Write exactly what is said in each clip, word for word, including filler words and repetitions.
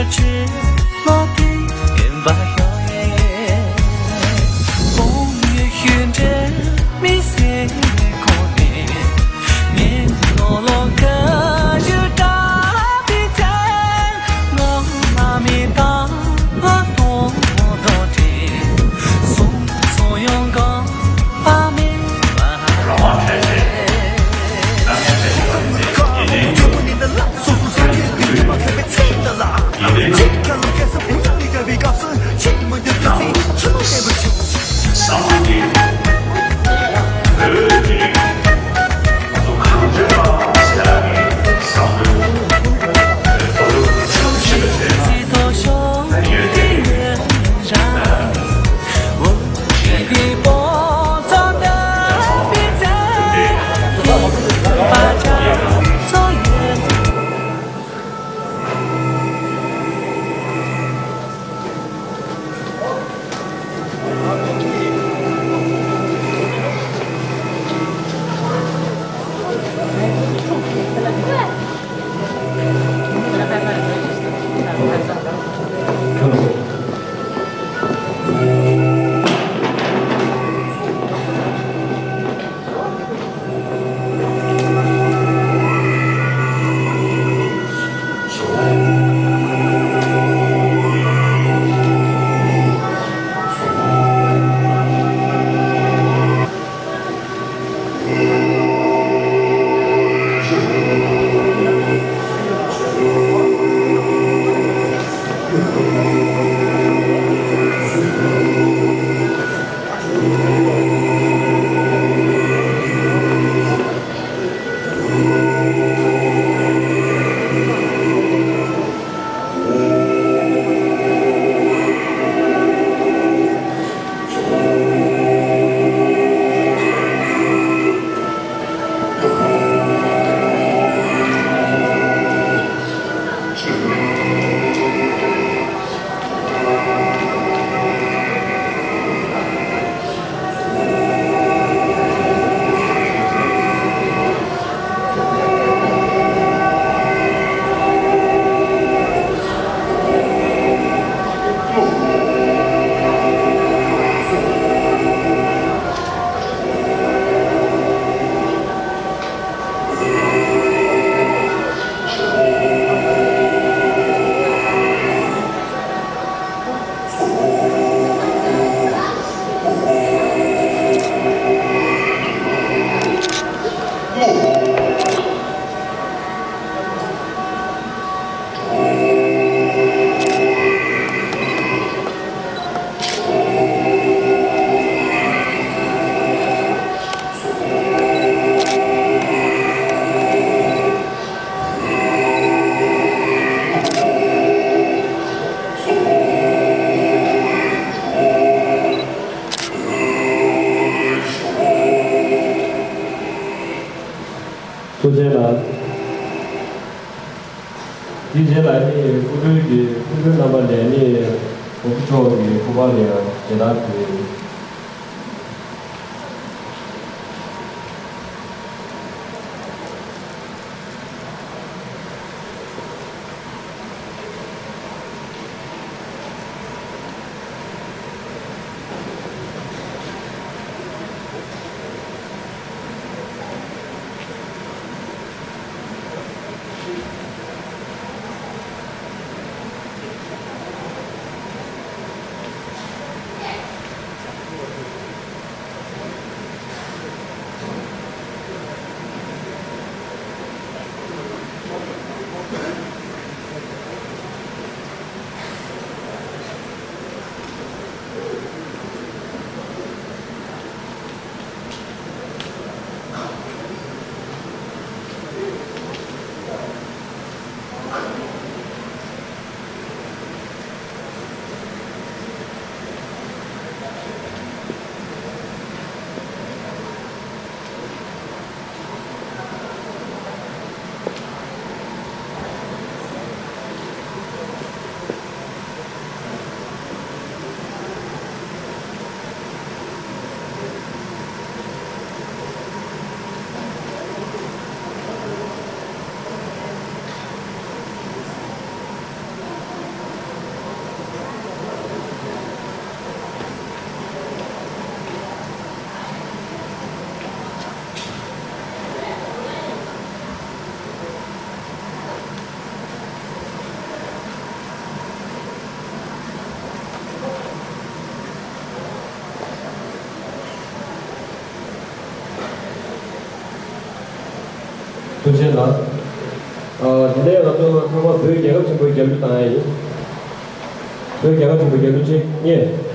ཐུགས་རྗེ་ཆེ། དེའི་རྗེས་ལ་ནི་སྐུ་མགྲོན་གྱི་སྐུ་མགྲོན་རྣམ་པ་ནས་ནི་ནོར་བུ་མཆོག་གི་སྐུ་པར་ལ་ཡང་མཇལ་དར་ཕུལ། ཆེ་ལ། ཨ། དེ་ནས་ང་ཚོ་ཚང་མ་བོད་རྒྱལ་ཁབ་ཆེན་པོའི་རྒྱལ་གླུ་བཏང་ཡ་ཡིན། བོད་རྒྱལ་ཁབ་ཆེན་པོའི་རྒྱལ་གླུ་གཅིག་གཉིས།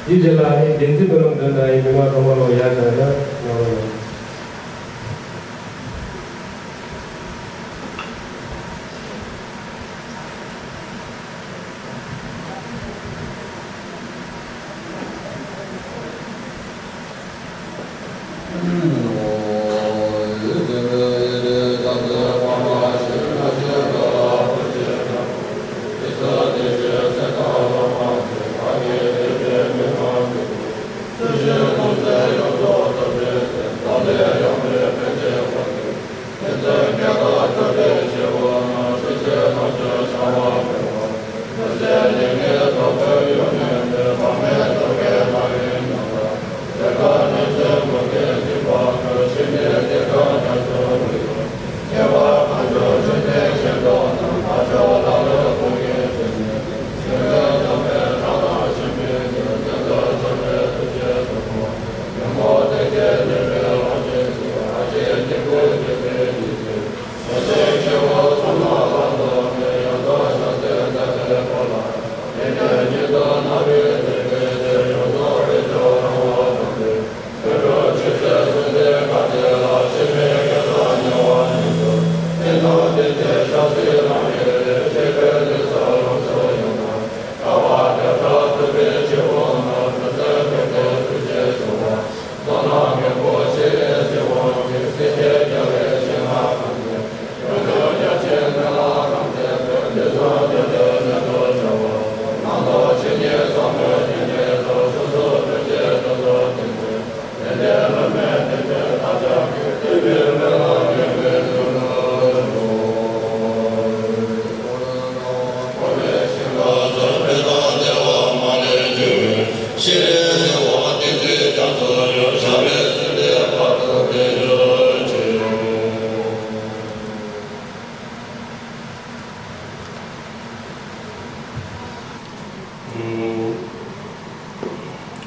དེའི་རྗེས་ལ་ནི་བདེན་ཚིག་སྨོན་ལམ་འདོན་དང་ཡིན། མི་མང་ཚང་མ་ལོ་ཡར་བཞེངས་ན་ཡོང་རོགས་གནང་།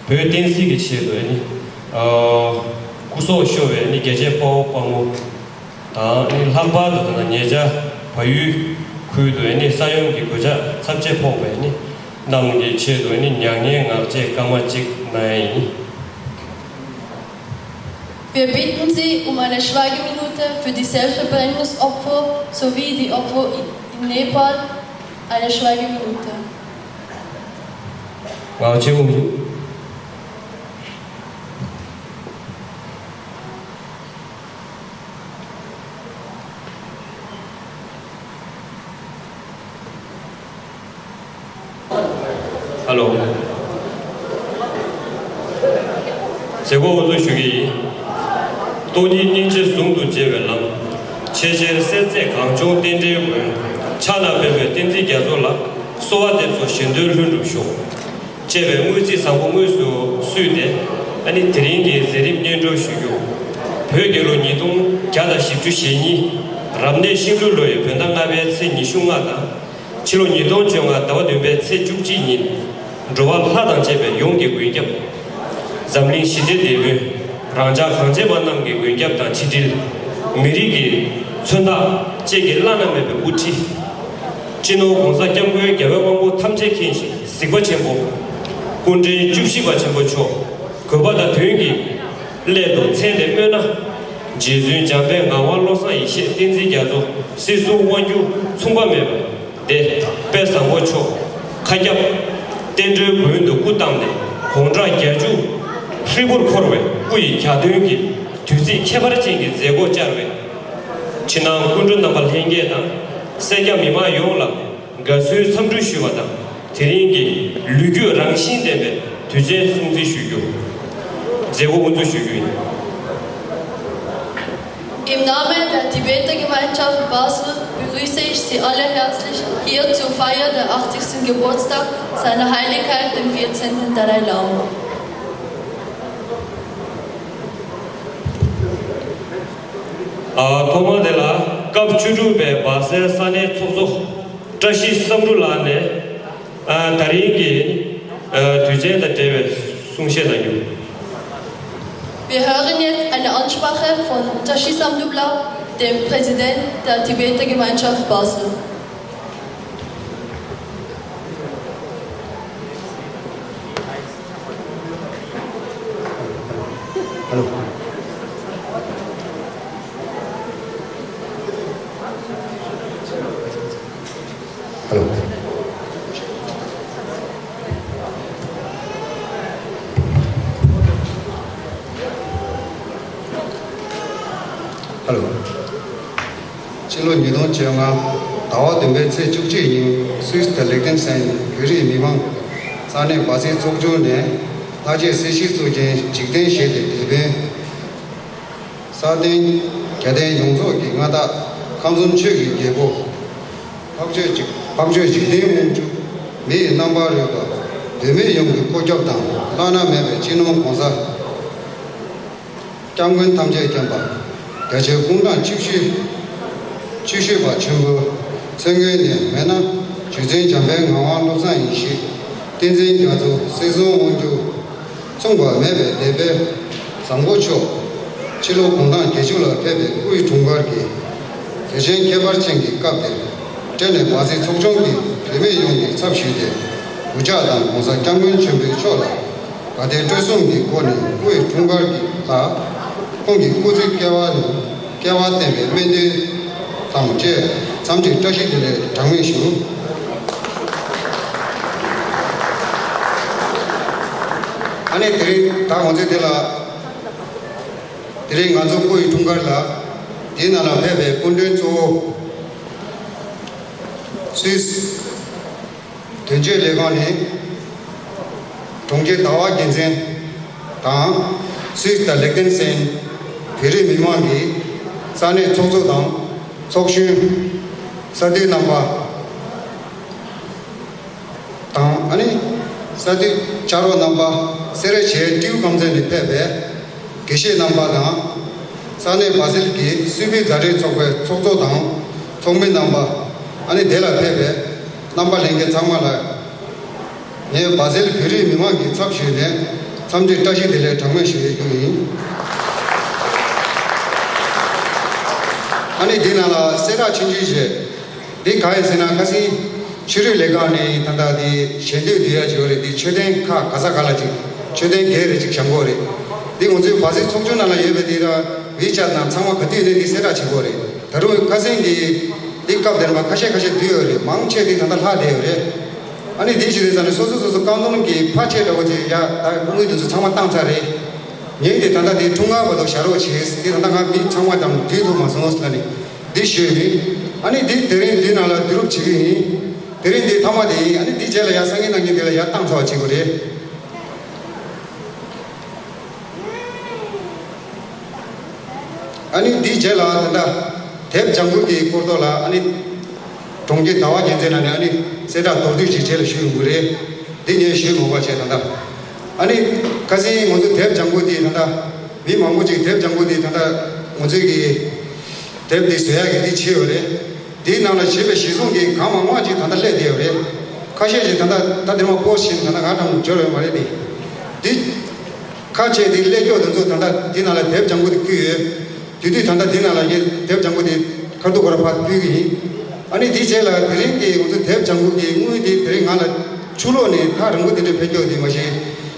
བོད་བསྟན་སྲིད་ཀྱི་ཆེད་དུ་ནི། སྐུ་སྲོག་ཤོར་བའི་ནི་རྒྱལ་གཅེས་དཔའ་བོ་དཔའ་མོ་དང་ནི། ལྷག་པར་དུ་ད་ལྟ་ཉེ་ཆར་བལ་ཡུལ་ཁུལ་དུ་ནི་ས་ཡོམ་གྱི་གོད་ཆག་ཚབས་ཆེ་ཕོག་པའི་ནི་རྣམས་ཀྱི་ཆེད་དུ་ནི་མྱ་ངན་ངག་བཅད་སྐར་མ་གཅིག་གནང་ཡ་ཡིན། Wir bitten Sie um eine Schweigeminute für die Selbstverbrennungsopfer sowie die Opfer in Nepal. Eine Schweigeminute. ངག་བཅད་འོང་འདུག་ཧ་ལོ། མཛད་སྒོ་དབུ་འཛུགས་ཞུ་གི་ཡིན། སྟོང་ཉིད་སྙིང་རྗེ་ཟུང་དུ་འབྱེད་པའི་ལམ། ཆེས་ཆེར་གསལ་མཛད་གངས་ལྗོངས་རྟེན་འབྲེལ་མགོན། ཕྱག་ན་པདྨོའི་བསྟན་འཛིན་རྒྱ་མཚོ་ལ། གསོལ་བ་འདེབས་སོ་གཞན་དོན་ལྷུན་གྲུབ་ཤོག་ཅེས་པའི་དངོས་ཚིག་བཟང་པོ་དངོས་སུ་བསུས་ཏེ། ཨ་ནི་དེ་རིང་གི་མཛད་རིམ་སྙན་སྒྲོན་ཞུ་རྒྱུ། བོད་རྒྱལ་ལོ་ཉིས་སྟོང་བརྒྱ་དང་བཞི་བཅུ་ཞེ་གཉིས། རབ་གནས་ཤིང་ལུག་ལོ་ཡི་བོད་ཟླ་ལྔ་པའི་ཚེས་ཉི་ཤུ་ལྔ་དང་། ཕྱི་ལོ་ཉིས་སྟོང་བཅོ་ལྔ་ཟླ་བ་བདུན་པའི་ཚེས་བཅུ་གཅིག་ཉིན། འགྲོ་བ་ལྷ་དང་བཅས་པའི་ཡོངས་ཀྱི་མགོན་སྐྱབས། འཛམ་གླིང་ཞི་བདེ་དེད་དཔོན། རང་ཅག་གངས་ཅན་པ་རྣམས་ཀྱི་མགོན་སྐྱབས་དང་ཆིག་སྒྲིལ། མི་རིགས་ཀྱི་མཚོན་རྟགས་བཅས་ཀྱི་བླ་ན་མེད་པའི་དབུ་ཁྲིད། སྤྱི་ནོར་༸གོང་ས་༸སྐྱབས་མགོན་རྒྱལ་བའི་དབང་པོ་ཐམས་ཅད་མཁྱེན་ཞིང་གཟིགས་པ་ཆེན་པོ། སྐུ་ཕྲེང་བཅུ་བཞི་པ་ཆེན་པོ་མཆོག་གུས་པ་དང་དོན་གྱི་སླད་དུ་མཚན་དེ་སྨོས་ན། རྗེ་བཙུན་འཇམ་དཔལ་ངག་དབང་བློ་བཟང་ཡེ་ཤེས་བསྟན་འཛིན་རྒྱ་མཚོ་སྲིད་གསུམ་དབང་སྒྱུར་མཚུངས་པ་མེད་པ། དེ་དཔལ་བཟང་པོ་མཆོག་མཁའ་ཁྱབ་བསྟན་འགྲོའི་མགོན་དུ་སྐུ་བལྟམས་ནས་དགུང་གྲངས་བརྒྱད་ཅུ་ཧྲིལ་པོར་འཁོར་བའི་སྐུ་ཡི་གྱ་སྟོན་གྱི་དུས་ཚིགས་ཁྱད་པར་ཅན་གྱི་མཛད་སྒོ་བཅར་བའི་ཕྱི་ནང་སྐུ་མགྲོན་རྣམ་པ་ལྷན་རྒྱས་དང་སེར་སྐྱ་མི་མང་ཡོངས་ལ་དགའ་བསུའི་འཚམས་འདྲི་ཞུ་བ་དང་། དེ་རིང་གི་ལོ་རྒྱུས་རང་བཞིན་ལྡན་པའི་དུས་ཆེན་སྲུང་བརྩི་ཞུ་རྒྱུ། མཛད་སྒོ་དབུ་འཛུགས་ཞུ་རྒྱུ་ཡིན། Im Namen der Tibeter Gemeinschaft Basel begrüße ich Sie alle herzlich hier zur Feier der achtzigsten Geburtstag seiner Heiligkeit, dem vierzehnten Dalai Lama. ཨ། ཐོག་མར་དེ་ལ་སྐབས་བཅུ་དྲུག་པའི་སྦ་སལ་ས་གནས་ཚོགས་གཙོ་བཀྲ་ཤིས་བསམ་འགྲུབ་ལགས་ནས། ཨ། ད་རིང་གི་ཨ་དུས་ཆེན་དང་འབྲེལ་བའི་གསུང་བཤད་གནང་རྒྱུ། Wir hören jetzt eine Ansprache von Tashi Samdubla, dem Präsident der Tibeter Gemeinschaft Basel. Hello. Hello. Hello. ཕྱི་ལོ་ཉིས་སྟོང་བཅོ་ལྔ་ཟླ་བ་བདུན་པའི་ཚེས་བཅུ་གཅིག་ཉིན་སུད་སི་དང་ལིག་ཏེན་སན་བོད་རིགས་མི་མང་ས་གནས་སྦ་སིལ་ཚོགས་ཆུང་ནས་ལྷག་བཅས་སྲི་ཞུ་གཙུག་རྒྱན་འཇིག་རྟེན་བཞི་སྟེ་དེད་དཔོན། ས་སྟེང་རྒྱལ་བསྟན་ཡོངས་རྫོགས་ཀྱི་མངའ་བདག་ཁམས་གསུམ་ཆོས་ཀྱི་རྒྱལ་པོ། འཕགས་མཆོག་འཇིག་འཕགས་མཆོག་འཇིག་རྟེན་དབང་ཕྱུག་མི་ཡི་རྣམ་པར་རོལ་པ། བོད་མི་ཡོངས་ཀྱི་སྐུ་ཁྱབ་དང་བླ་ན་མེད་པའི་སྤྱི་ནོར་༸གོང་ས་༸སྐྱབས་མགོན་ཐམས་ཅད་མཁྱེན་པ། རྒྱ་ཆེའི་དགུང་གྲངས་བཅུ་བཞི་བཅུ་བཞི་པ་ཆེན་པོའི་མཚན་སྐྱོན་ནི་མེད་ན། རྗེ་བཙུན་འཇམ་དཔལ་ངག་དབང་བློ་བཟང་ཡེ་ཤེས་བསྟན་འཛིན་རྒྱ་མཚོ་སྲིད་གསུམ་དབང་སྒྱུར་མཚུངས་པ་མེད་པའི་དེད་དཔོན་བཟང་པོ་མཆོག་ཕྱི་ལོ་དགུང་གྲངས་བརྒྱད་ཅུ་ལ་ཕེབས་པའི་སྐུའི་འཁྲུངས་སྐར་གྱི་དུས་ཆེན་ཁྱད་པར་ཅན་གྱི་སྐབས་དེར། སྦྲེལ་ནས་སྦ་སིལ་ཚོགས་ཆུང་གིས་བོད་མི་ཡོངས་ཀྱི་ཚབ་ཞུས་ཏེ། གུས་ཕྱག་དང་༸གོང་ས་༸སྐྱབས་མགོན་ཆེན་པོ་མཆོག་ལ་དགའ་དད་སྤྲོ་གསུམ་གྱི་སྒོ་ནས་སྐུའི་འཁྲུངས་སྐར་གྱི་ལ་ཁོང་གི་སྐུ་ཚེ་བསྐལ་བ་ནས་བསྐལ་བ་བརྟན་པའི་སྨོན་འདུན་དང་བཅས་འཚམས་འདྲི་བཀྲ་ཤིས་བདེ་ལེགས་གྲངས་མེད་ཞུ། ཨ་ནི་དེ་རིང་ད་ང་ཚོས་དེ་ལ། དེ་རིང་ང་ཚོ་སྐུ་ཡི་འཁྲུངས་སྐར་ལ་དེའི་ནང་ལ་ཕེབས་པའི་སྐུ་མགྲོན་གཙོ་བོ། སུད་སི་དོན་གཅོད་ལས་ཁང་ནས་དྲུང་ཆེ་ཟླ་བ་རྒྱལ་མཚན་དང་། སུད་སི་དང་ལིག་ཏེན་སན་བོད་རིགས་མི་མང་གི་ས་གནས་ཚོགས་གཙོ་དང་ཚོགས་གཞོན། ས་འཐུས་རྣམ་པ། དང་། ཨ་ནི་ས་འཐུས་ཕྱག་རོགས་རྣམ་པ། སེ་ར་བྱེས་སྤྲེའུ་རྐང་རྩེ་ནས་ཕེབས་པའི་དགེ་བཤེས་རྣམ་པ་དང་། ས་གནས་སྦ་སིལ་གྱི་སུད་བྷི་མཛའ་འབྲེལ་ཚོགས་པའི་ཚོགས་གཙོ་དང་ཚོགས་མི་རྣམ་པ། ཨ་ནི་དེ་ལ་ཕེབས་པའི་རྣམ་པ་ལྷན་རྒྱས་ཚང་མ་ལ་ངས་སྦ་སིལ་བོད་རིགས་མི་མང་གི་ཚབ་ཞུས་ནས་འཚམས་འདྲི་བཀྲ་ཤིས་བདེ་ལེགས་གྲངས་མེད་ཞུ་ཡས་རྒྱུ་ཡིན། ཨ་ནི་འདི་ནང་ལ་གསལ་བསྒྲགས་ཆུང་ཆུང་བྱས། འདི་ག་ཡིན་ཟེར་ན། ཁ་སང་ཆོས་རིག་ལས་ཁང་ནས་ད་ལྟ་འདི་ཞལ་འདོན་བསྡུ་ཡ་བྱས་པ་རེད། འདི་མཆོད་རྟེན་ཁག་ག་ས་ག་ལ་ཅིག་མཆོད་རྟེན་བརྒྱད་རེ་ཅིག་བཞེངས་ཀྱི་ཡོད་རེད། འདི་ང་ཚོའི་སྦ་སིལ་ཚོགས་ཆུང་ནང་ལ་ཡོད་པའི་འདི་ར་ཝི་ཆེ་ཊི་ནང་ཚང་མ་ག་དུས་ནས་འདི་གསལ་བསྒྲགས་བྱེད་ཀྱི་ཡོད་རེད། ད་རུང་ཁ་སང་གི་འདི་སྐབས་དེར་མ་ཁ་ཤས་ཁ་ཤས་བསྡུས་ཡོད་རེད། མང་ཆེ་འདི་ད་ལྟ་ལྷག་བསྡད་ཡོད་རེད། ཨ་ནི་འདི་ཞིག་རེད་ཟེར་ནས་སོ་སོ་སོ་སོ་རྐང་འདོན་གྱི་ཕར་ཆེ་འདྲ་བོ་ཅིག་ཡ། ད་དངུལ་འདི་ཚོ་ཚང་མ་བཏང་ཚར་རེད། ངས་འདི་ད་ལྟ་འདི་འཁྲུངས་སྐར་བར་དུ་བཞག་རོགས་བྱེད། འདི་ད་ལྟ་ང་མི་ཚང་མ་དང་འདུས་ཐུབ་མ་སོང་ཟེར་ནས་འདི་ཞུས་ཡིན། ཨ་ནི་འདི་དེ་རིང་འདི་ནང་ལ་བསྡུ་རུབ་བྱེད་ཀྱི་ཡིན། དེ་རིང་འདི་མཐའ་མ་དེ་ཡིན། ཨ་ནི་འདི་རྗེས་ལ་ཡ་སང་ཉིན་གནངས་ཉིན་འདི་ལ་ཡ་བཏང་ཚར་བ་བྱེད་དགོས་རེད། ཨ་ནི་འདིའི་རྗེས་ལ་ད་ལྟ་དེབ་ལྗང་ཁུ་གི་སྐོར་ཐོག་ལ། ཨ་ནི་གྲོང་ཁྱེར་ཟླ་བ་རྒྱལ་མཚན་ནང་ནས་ཨ་ནི་གསལ་བསྒྲགས་མདོར་བསྡུས་ཅིག་རྗེས་ལ་ཞུ་ཡོང་གི་རེད། འདི་ངས་ཞུས་མ་དགོས་པ་བྱས། ད་ལྟ་ཨ་ནི་ཁ་སང་ང་ཚོ་དེབ་ལྗང་ཁུ་འདི་ད་ལྟ་མི་མང་པོ་ཅིག་དེབ་ལྗང་ཁུ་འདི་ད་ལྟ་ང་ཚོའི་གི་དེབ་འདི་བཟོ་ཡག་གི་འདི་བྱས་ཡོད་རེད། དེའི་ནང་ལ་བྱས་པའི་གཞི་བཟུང་གི་གང་མང་མང་ཅིག་ད་ལྟ་སླེབས་བསྡད་ཡོད་རེད། ཁ་ཤས་ཅིག་ད་ལྟ་ད་འདིར་མ་པོ་སི་ཊི་བྱས་ནས་ད་ལྟ་ང་དང་འབྱོར་ཡོད་མ་རེད་དེ། འདི། ཁ་ཕྱེ་དེ་ཀླད་ཀྱོག་དེ་ཚོ་ད་ལྟ་འདི་ནང་ལ་དེབ་ལྗང་གུ་དེ་བསྐུས་ཡོད། དེ་དུས་ད་ལྟ་འདི་ནང་ལ་ངས་དེབ་ལྗང་གུ་དེ་ཁ་ཐུག་ཁོ་ར་ཕར་ཕུལ་གི་ཡིན། ཨ་ནི་དེའི་རྗེས་ལ་དེ་རིང་གི་ང་ཚོ་དེབ་ལྗང་གུ་གི་དངུལ་དེ་དེ་རིང་ང་ལ་ཕྱི་ལོགས་ནས་ཐག་རིང་པོ་དེ་འདྲ་ཕེབས་ཀྱོག་དེ་མ་གཞི།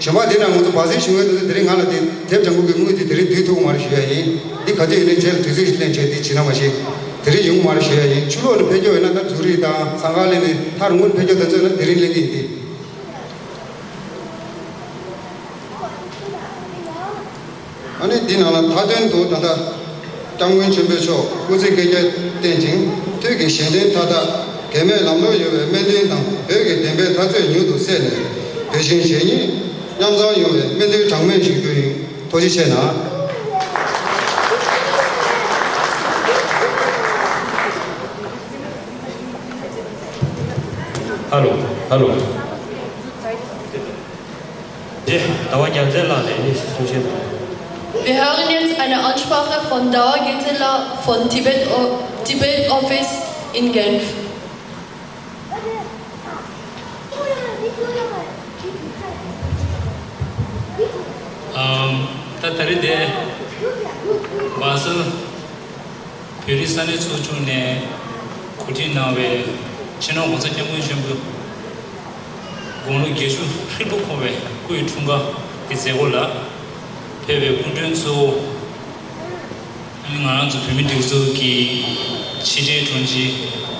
གཞན་པ་དེ་ན་ང་ཚོ་བ་སི་བྱུང་བའི་དུས་ཚོད་དེ་རིང་ང་ལ་དེ་དེབ་ལྗང་གུ་གི་དངུལ་དེ་དེ་རིང་བསྡུས་ཐུབ་མ་རེད་ཞུ་ཡ་ཡིན། འདི་ག་དུས་ཡིན་ནའི་རྗེས་ལ་དུས་ཚོད་ལེན་བྱས་དེ་བྱེད་ན་མ་གཞི། དེ་རིང་ཡོང་མ་རེད་ཞུ་ཡ་ཡིན། ཕྱི་ལོགས་ནས་ཕེབས་ཀྱོག་ཡོད་ན་ད་ཛུ་རིག་དང་ཟངས་དཀར་གླིང་ནས་ཐག་རིང་པོ་ནས་ཕེབས་ཀྱོག་དེ་ཚོ་ཡོད་ན་དེ་རིང་ལེན་གི་ཡིན་ཏེ། ཨ་ནི་འདི་ནང་ལ་མཐའ་དོན་དུ་ད་ལྟ་སྐྱབས་མགོན་ཆེན་པོ་མཆོག་སྐུ་ཚེ་བསྐལ་བརྒྱར་བརྟན་ཅིང་དུས་ཀྱི་གཞན་དོན་མཐའ་དག་གེགས་མེད་ལམ་ལྷོང་ཡོང་བའི་སྨོན་འདུན་དང་བོད་ཀྱི་བདེན་པའི་འཐབ་རྩོད་མྱུར་དུ་སེལ་ནས་བོད་ཞི་བྱེས་གཉིས་མཉམ་ཚང་ཡོང་བའི་སྨོན་འདུན་གྲངས་མེད་ཞུ་རྒྱུ་ཡིན། ཐུགས་རྗེ་ཆེ་གནང་། ཧ་ལོ། ཧ་ལོ། རེད། ཟླ་བ་རྒྱལ་མཚན་ལགས་ལ་ནས་གསུང་བཤད་དང་། Wir hören jetzt eine Ansprache von Dawa Gezela von Tibet, O- Tibet Office in Genf. ཨམ། ད་ད་རེས་དེ་བ་སི་བོད་རིགས་ས་གནས་ཚོགས་ཆུང་ནས་གོ་སྒྲིག་གནང་བའི་སྤྱི་ནོར་༸གོང་ས་༸སྐྱབས་མགོན་ཆེན་པོ་དགུང་ལོ་བརྒྱད་ཅུ་ཧྲིལ་པོ་འཁོར་བའི་སྐུའི་འཁྲུངས་སྐར་གྱི་མཛད་སྒོ་ལ་ཕེབས་པའི་སྐུ་མགྲོན་གཙོ་བོ། ང་རང་ཚོ་བོད་མིའི་སྒྲིག་འཛུགས་ཀྱི་ཕྱི་དྲིལ་དྲུང་ཆེ་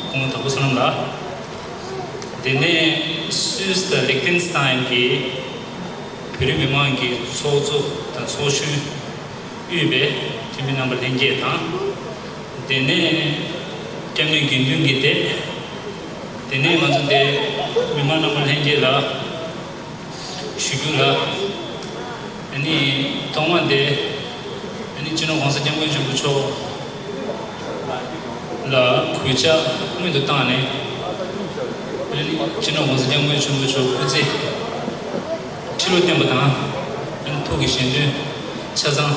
སྐུ་ངོ་དྭགས་པོ་བསོད་ནམས་ལགས། དེ་ནས་སུད་སི་དང་ལིག་ཏེན་སི་ཐན་གྱི་བོད་རིགས་མི་མང་གི་ཚོགས་གཙོ་དང་ཚོགས་གཞོན་དབུས་པའི་འཐུས་མི་རྣམ་པ་ལྷན་རྒྱས་དང་། དེ་ནས་སྐྱབས་གནས་དགེ་འདུན་གྱི་སྡེ། དེ་ནས་ང་ཚོ་དེ་མི་མང་རྣམ་པ་ལྷན་རྒྱས་ལ་ཞུ་རྒྱུ་ལ། ཨ་ནི་ཐོག་མ་དེ་ཨ་ནི་སྤྱི་ནོར་༸གོང་ས་༸སྐྱབས་མགོན་ཆེན་པོ་མཆོག་ལ་གུས་ཕྱག་སྔོན་དུ་བཏང་ནས། ཨ་ནི་སྤྱི་ནོར་༸གོང་ས་༸སྐྱབས་མགོན་ཆེན་པོ་མཆོག་སྐུ་ཚེ་ཁྲི་ལོ་བརྟན་པ་དང་། ཨ་ནི་ཐུགས་ཀྱི་བཞེད་དོན་ཆ་ཚང་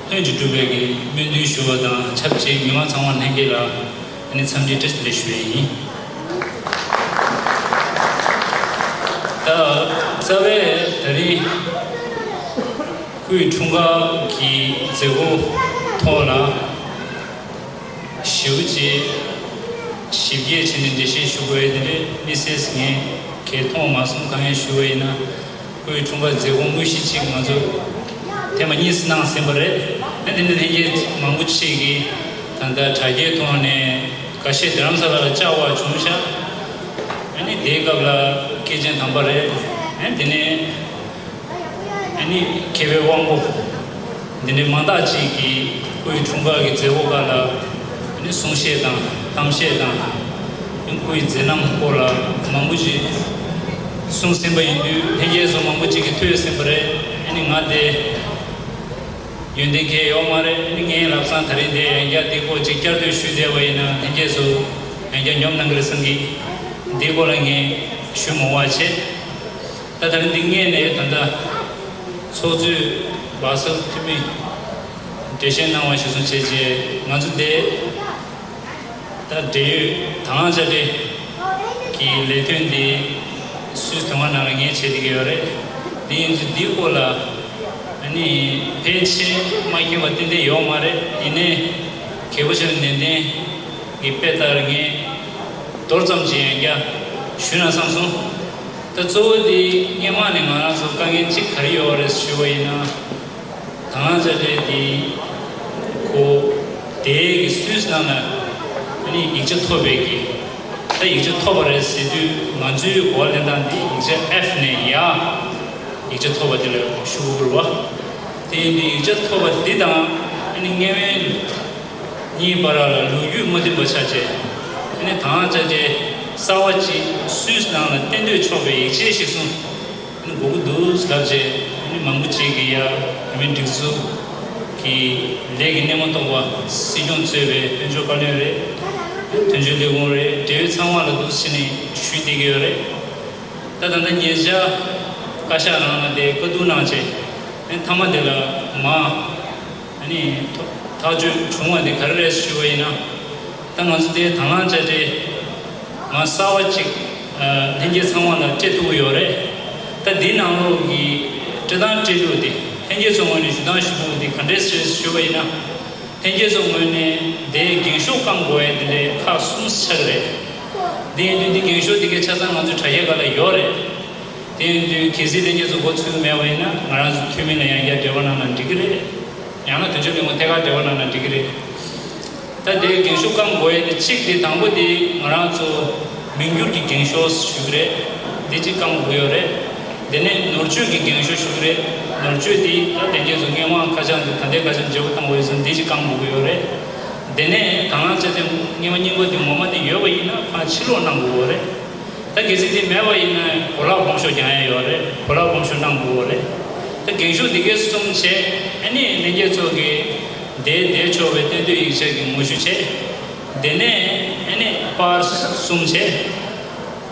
ལྷུན་གྱིས་གྲུབ་པའི་གི་སྨོན་འདུན་ཞུ་བ་དང་ཆབས་ཅིག་མི་མང་ཚང་མ་ལྷན་རྒྱས་ལ་ཨ་ནི་འཚམས་འདྲི་བཀྲ་ཤིས་བདེ་ལེགས་ཞུ་ཡས་ཡིན། ད་རྩ་བའི་ད་རིང་སྐུའི་འཁྲུངས་སྐར་གྱི་མཛད་སྒོ་ཐོག་ལ་ཞེ་པོ་ཅིག་ཞིབ་རྒྱས་བྱས་ནས་འགྲེལ་བཤད་ཞུ་དགོས་ཡས་དེ་འདྲའི་དམིགས་བསལ་ངས་གང་མཐོང་མ་སོང་། གང་ཡང་ཞུ་བ་ཡིན་ན། སྐུའི་འཁྲུངས་སྐར་མཛད་སྒོ་དངོས་གཞི་གཅིག་ང་ཚོ་ཐེངས་མ་གཉིས་སུ་གནང་ཟིན་པ་རེད། ཨ་དེ་འདྲ་ལྷན་རྒྱས་མང་པོ་ཅིག་གིས་ད་ལྟ་དྲ་རྒྱའི་ཐོག་ནས་འགའ་ཤས་རྡ་རམ་ས་ལ་ལ་བཅར་བ་བྱུང་ཤག་ཨ་ནི་དེའི་སྐབས་ལ་སྐྱེས་ཆེན་དམ་པ་རེད། ཨ་དེ་ནས་ཨ་ནི་མཁས་པའི་དབང་པོ། འདི་འདྲའི་མང་དག་ཅིག་གིས་སྐུའི་འཁྲུངས་སྐར་གྱི་མཛད་སྒོ་ཁག་ལ་ནི་གསུང་བཤད་དང་གཏམ་བཤད་དང་། སྐུའི་མཛད་རྣམ་སྐོར་ལ་མང་པོ་ཞིག་གསུངས་ཟིན་པ་ཡིན་དུས། ལྷན་རྒྱས་ཚོ་མང་པོ་ཅིག་གིས་ཐོས་ཟིན་པ་རེད། ཨ་ནི་ང་དེ་ཡོན་ཏན་གང་ཡང་ཡོད་མ་རེད། ཨ་ནི་ངས་ལམ་སང་ད་རིང་དེ་ཡང་བསྐྱར་དེའི་སྐོར་ཅིག་བསྐྱར་ཟློས་ཞུས་བསྡད་པ་ཡིན་ན། ལྷན་རྒྱས་ཚོ་ཡང་བསྐྱར་ཉོབ་གནང་གི་རེད་བསམ་གི། དེའི་སྐོར་ལ་ངས་ཞུ་མ་དགོས་པ་བྱས། ད་ད་རིང་འདི་སྔས་ནས་ད་ལྟ་ཚོགས་གཙོས་བར་སར་འཐུས་མི་འགྲེལ་བཤད་གནང་བ་གཞིར་བཟུང་བྱས་རྗེས། ང་ཚོ་འདི་ད་འབྲེལ་ཡོད་དང་བླངས་དཔྱ་ཁྲལ་གྱི་ལས་དོན་འདི་སུད་སི་དོན་ཁང་ནང་ལ་ངས་བྱེད་བསྡད་ཀྱི་ཡོད་རེད། འདི་ཡིན་ཚུལ་འདིའི་སྐོར་ལ་ཨ་ནི་ཕལ་ཆེར་མ་མཁྱེན་པ་ཏན་ཏན་ཡོད་མ་རེད། ཡིན་ནའི་གལ་པོ་ཆེ་བའི་ནན་ཏན་གྱི་དཔེ་ལྟར་ངས་མདོར་ཙམ་ཅིག་ཡང་བསྐྱར་ཞུས་ན་བསམ་སོང་། ད་གཙོ་བོ་དེ་སྔོན་མ་ནས་ང་རང་ཚོ་དཀའ་ངལ་གཅིག་ག་རེ་ཡོད་རེད་ཞུས་པ་ཡིན་ན། དང་བླངས་དཔྱ་ཁྲལ་དེ་ཁོ་དེའི་གི་སུད་སི་ནང་ལ་ཨ་ནི་ཡིག་ཆ་ཐོབ་པའི་གི། ད་ཡིག་ཆ་ཐོབ་པ་རེད་ཟེར་དུས། ང་ཚོའི་གོ་བ་ལེན་སྟངས་དེ་ཡིག་ཆ་ཨེཕ་ནས་ཡར་ཡིག་ཆ་ཐོབ་པ་དེ་ལ་ཞུ་དགོས་རེད་བ། དེ་ཡིན་དུས་ཡིག་ཆ་ཐོབ་པ་འདི་དང་ཨ་ནི་དངོས་དབྱིན་གཉིས་བར་ལ་ལོ་རྒྱུས་མ་མཐུན་པ་ཆགས་བྱས། ཨ་ནི་དང་བླངས་དཔྱ་ཁྲལ་གསར་བ་ཅིག་སུད་སི་ནང་ལ་གཏན་སྡོད་ཆོག་པའི་ཡིག་ཆའི་གཞིར་བཟུང་ཨ་ནི་དགོས་ཀྱི་འདུག་ལབ་བྱས། ཨ་ནི་མང་པོ་ཅིག་གིས་ཡ་བོད་མིའི་སྒྲིག་འཛུགས་ཀྱི་ལས་ཀྱི་སྣེ་མོ་གཏོགས་པ་སྲིད་སྐྱོང་གཙོས་པའི་དཔལ་འབྱོར་བཀའ་བློན་རེད། དོན་གཅོད་ལས་ཁུངས་རེད། འབྲེལ་ཡོད་ཚང་མ་ལ་འདུག་སེ་བྱས་ནས་ཞུས་བསྡད་ཀྱི་ཡོད་རེད། ད་ད་ལྟ་ཉེ་ཆར་བཀའ་ཤག་ནང་ལ་དེ་བཀའ་བསྡུར་གནང་བྱས། ཨ་ནི་མཐའ་མ་དེ་ལ་མ་ཨ་ནི་ཐོ་ཐག་གཅོད་བྱུང་བ་དེ་ག་རེ་རེད་ཞུ་བ་ཡིན་ན། ད་ང་ཚོ་དེ་དང་བླངས་དཔྱ་ཁྲལ་ང་གསར་བ་ཅིག་ཨ་ལྷན་རྒྱས་ཚང་མ་ལ་སྤྲད་ཐུབ་ཀྱི་ཡོད་རེད། ད་འདིའི་ནང་ལོགས་ཀྱི་ སྤྲད་སྟངས་སྤྲད་ལུགས་དེ་ལྷན་རྒྱས་ཚོ་ངོས་ནས་ཞུ་སྟངས་ཞུ་ལུགས་དེ་ག་འདྲས་རེད་ཞུས་པ་ཡིན་ན། ལྷན་རྒྱས་ཚོ་ངོས་ནས་དེའི་འགེངས་ཤོག་བསྐང་དགོས་ཡ་དེ་འདྲའི་ཁག་གསུམ་ཆགས་ཀྱི་རེད། དེ་ཡིན་དུས་འདི་འགེངས་ཤོག་དེ་གའི་ཆ་ཚང་ང་ཚོའི་དྲ་རྒྱའི་སྒང་ལ་ཡོད་རེད། དེ་ཡིན་དུས་གལ་སྲིད་ལྷན་རྒྱས་ཚོ་མགོ་ཚོས་ཀྱི་མེད་པ་ཡིན་ན་ང་རང་ཚོ་འཐུས་མི་ལ་ཡང་བསྐྱར་འབྲེལ་བ་གནང་ན་འགྲིག་གི་རེད། ཡང་ན་དོན་གཅོད་ལས་ཁུངས་ཐད་ཀར་འབྲེལ་བ་གནང་ན་འགྲིག་གི་རེད། ད་དེའི་འགེངས་ཤོག་བསྐང་དགོས་ཡ་དེ་གཅིག་དེ་དང་པོ་དེ་ང་རང་ཚོ་མིང་བསྒྱུར་གྱི་འགེངས་ཤོག་ཞུ་གི་རེད། དེ་གཅིག་བསྐང་དགོས་ཀྱི་ཡོད་རེད། དེ་ནས་ནོར་བཅོས་ཀྱི་འགེངས་ཤོག་ཞུ་གི་རེད། ནོར་བཅོས་དེ་ད་དེ་འདྲས་སུ་སྔོན་མ་ཁ་བྱང་དེ་ད་ལྟའི་ཁ་བྱང་བརྗེ་པོ་བཏང་དགོས་ཡོད་ཙང་དེ་གཅིག་བསྐང་དགོས་ཀྱི་ཡོད་རེད། དེ་ནས་དང་བླངས་བཅའ་ཁྲིམས་སྔོན་མ་རྙིང་པ་དེ་ངོ་མ་དེ་ཡོད་པ་ཡིན་ན་ཕར་ཕྱིར་སློག་གནང་དགོས་ཀྱི་ཡོད་རེད། ད་གལ་སྲིད་དེ་མེད་པ་ཡིན་ན་གོ་ལག་སྤོང་ཤོག་རྒྱག་ཡ་ཡོད་རེད། གོ་ལག་སྤོང་ཤོག་གནང་དགོས་རེད། ད་འགེངས་ཤོག་འདི་གའི་གསུམ་བྱས། ཨ་ནི་ལྷན་རྒྱས་ཚོ་གིས་དེ་བསྡད་ཆོག་པའི་གཏན་འབེབས་ཡིག་ཆ་གི་ངོ་བཤུས་བྱས། དེ་ནས་ཨ་ནི་པར་གསུམ་བྱས།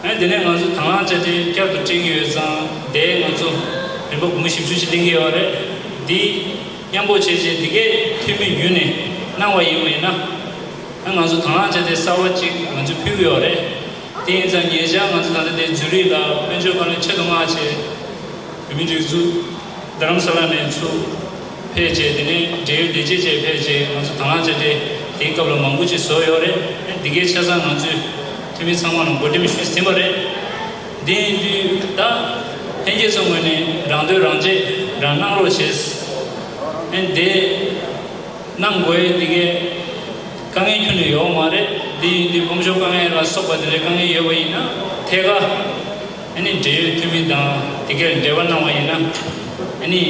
ཨ་དེ་ནས་ང་ཚོ་དང་བླངས་བཅའ་ཁྲིམས་བསྐྱར་དུ་སྤྲད་ཀྱི་ཡོད་ཙང་དེ་ང་ཚོ་རིམ་པ་སྒོར་མོ་བཞི་བཅུ་ཅིག་ལེན་གྱི་ཡོད་རེད། འདི་མཉམ་པོ་བྱས་རྗེས་འདི་གའི་འཐུས་མི་བརྒྱུད་ནས་གནང་བ་ཡིན་པ་ཡིན་ན། ཨ་ང་ཚོ་དང་བླངས་བཅའ་ཁྲིམས་གསར་པ་ཅིག་ང་ཚོས་ཕུལ་གྱི་ཡོད་རེད། དེ་ཡིན་ཙང་ཉེ་ཆར་ང་ཚོ་ད་ལྟ་དེ་ཛུ་རིག་ལ་དཔལ་འབྱོར་བཀའ་བློན་ཆེད་དུ་མངགས་བྱས། བོད་མིའི་སྒྲིག་འཛུགས་རྡ་རམ་ས་ལ་ནས་ཚུར་ཕེབས་བྱས། དེ་ནས་འབྲེལ་ཡོད་ལས་བྱེད་བཅས་ཕེབས་བྱས་ང་ཚོ་དང་བླངས་བཅའ་ཁྲིམས་དེའི་སྐབས་ལ་མང་པོ་ཅིག་བཟོས་ཡོད་རེད། འདི་གའི་ཆ་ཚང་ང་ཚོས་འཐུས་མི་ཚང་མ་ལ་བགོ་འགྲེམས་ཞུས་ཟིན་པ་རེད། འདི་ཡིན་དུས་ད་ལྷན་རྒྱས་ཚོ་ངོས་ནས་རང་འདོད་རང་བྱེད་རང་གནང་རོགས་བྱས། ཨ་ནི་དེ་གནང་དགོས་ཡས་འདི་གའི་དཀའ་ངལ་ཁྱོན་ནས་ཡོད་མ་རེད། འདི་ཡིན་དུས་སྤོ་བོ་ཤོག་དཀའ་ངལ་ལ་སོགས་པ་དེ་འདྲའི་དཀའ་ངལ་ཡོད་པ་ཡིན་ན་ཐད་ཀར་ཨ་ནི་འབྲེལ་ཡོད་འཐུས་མི་དང་དེ་གའི་འབྲེལ་བ་གནང་བ་ཡིན་ན། ཨ་ནི་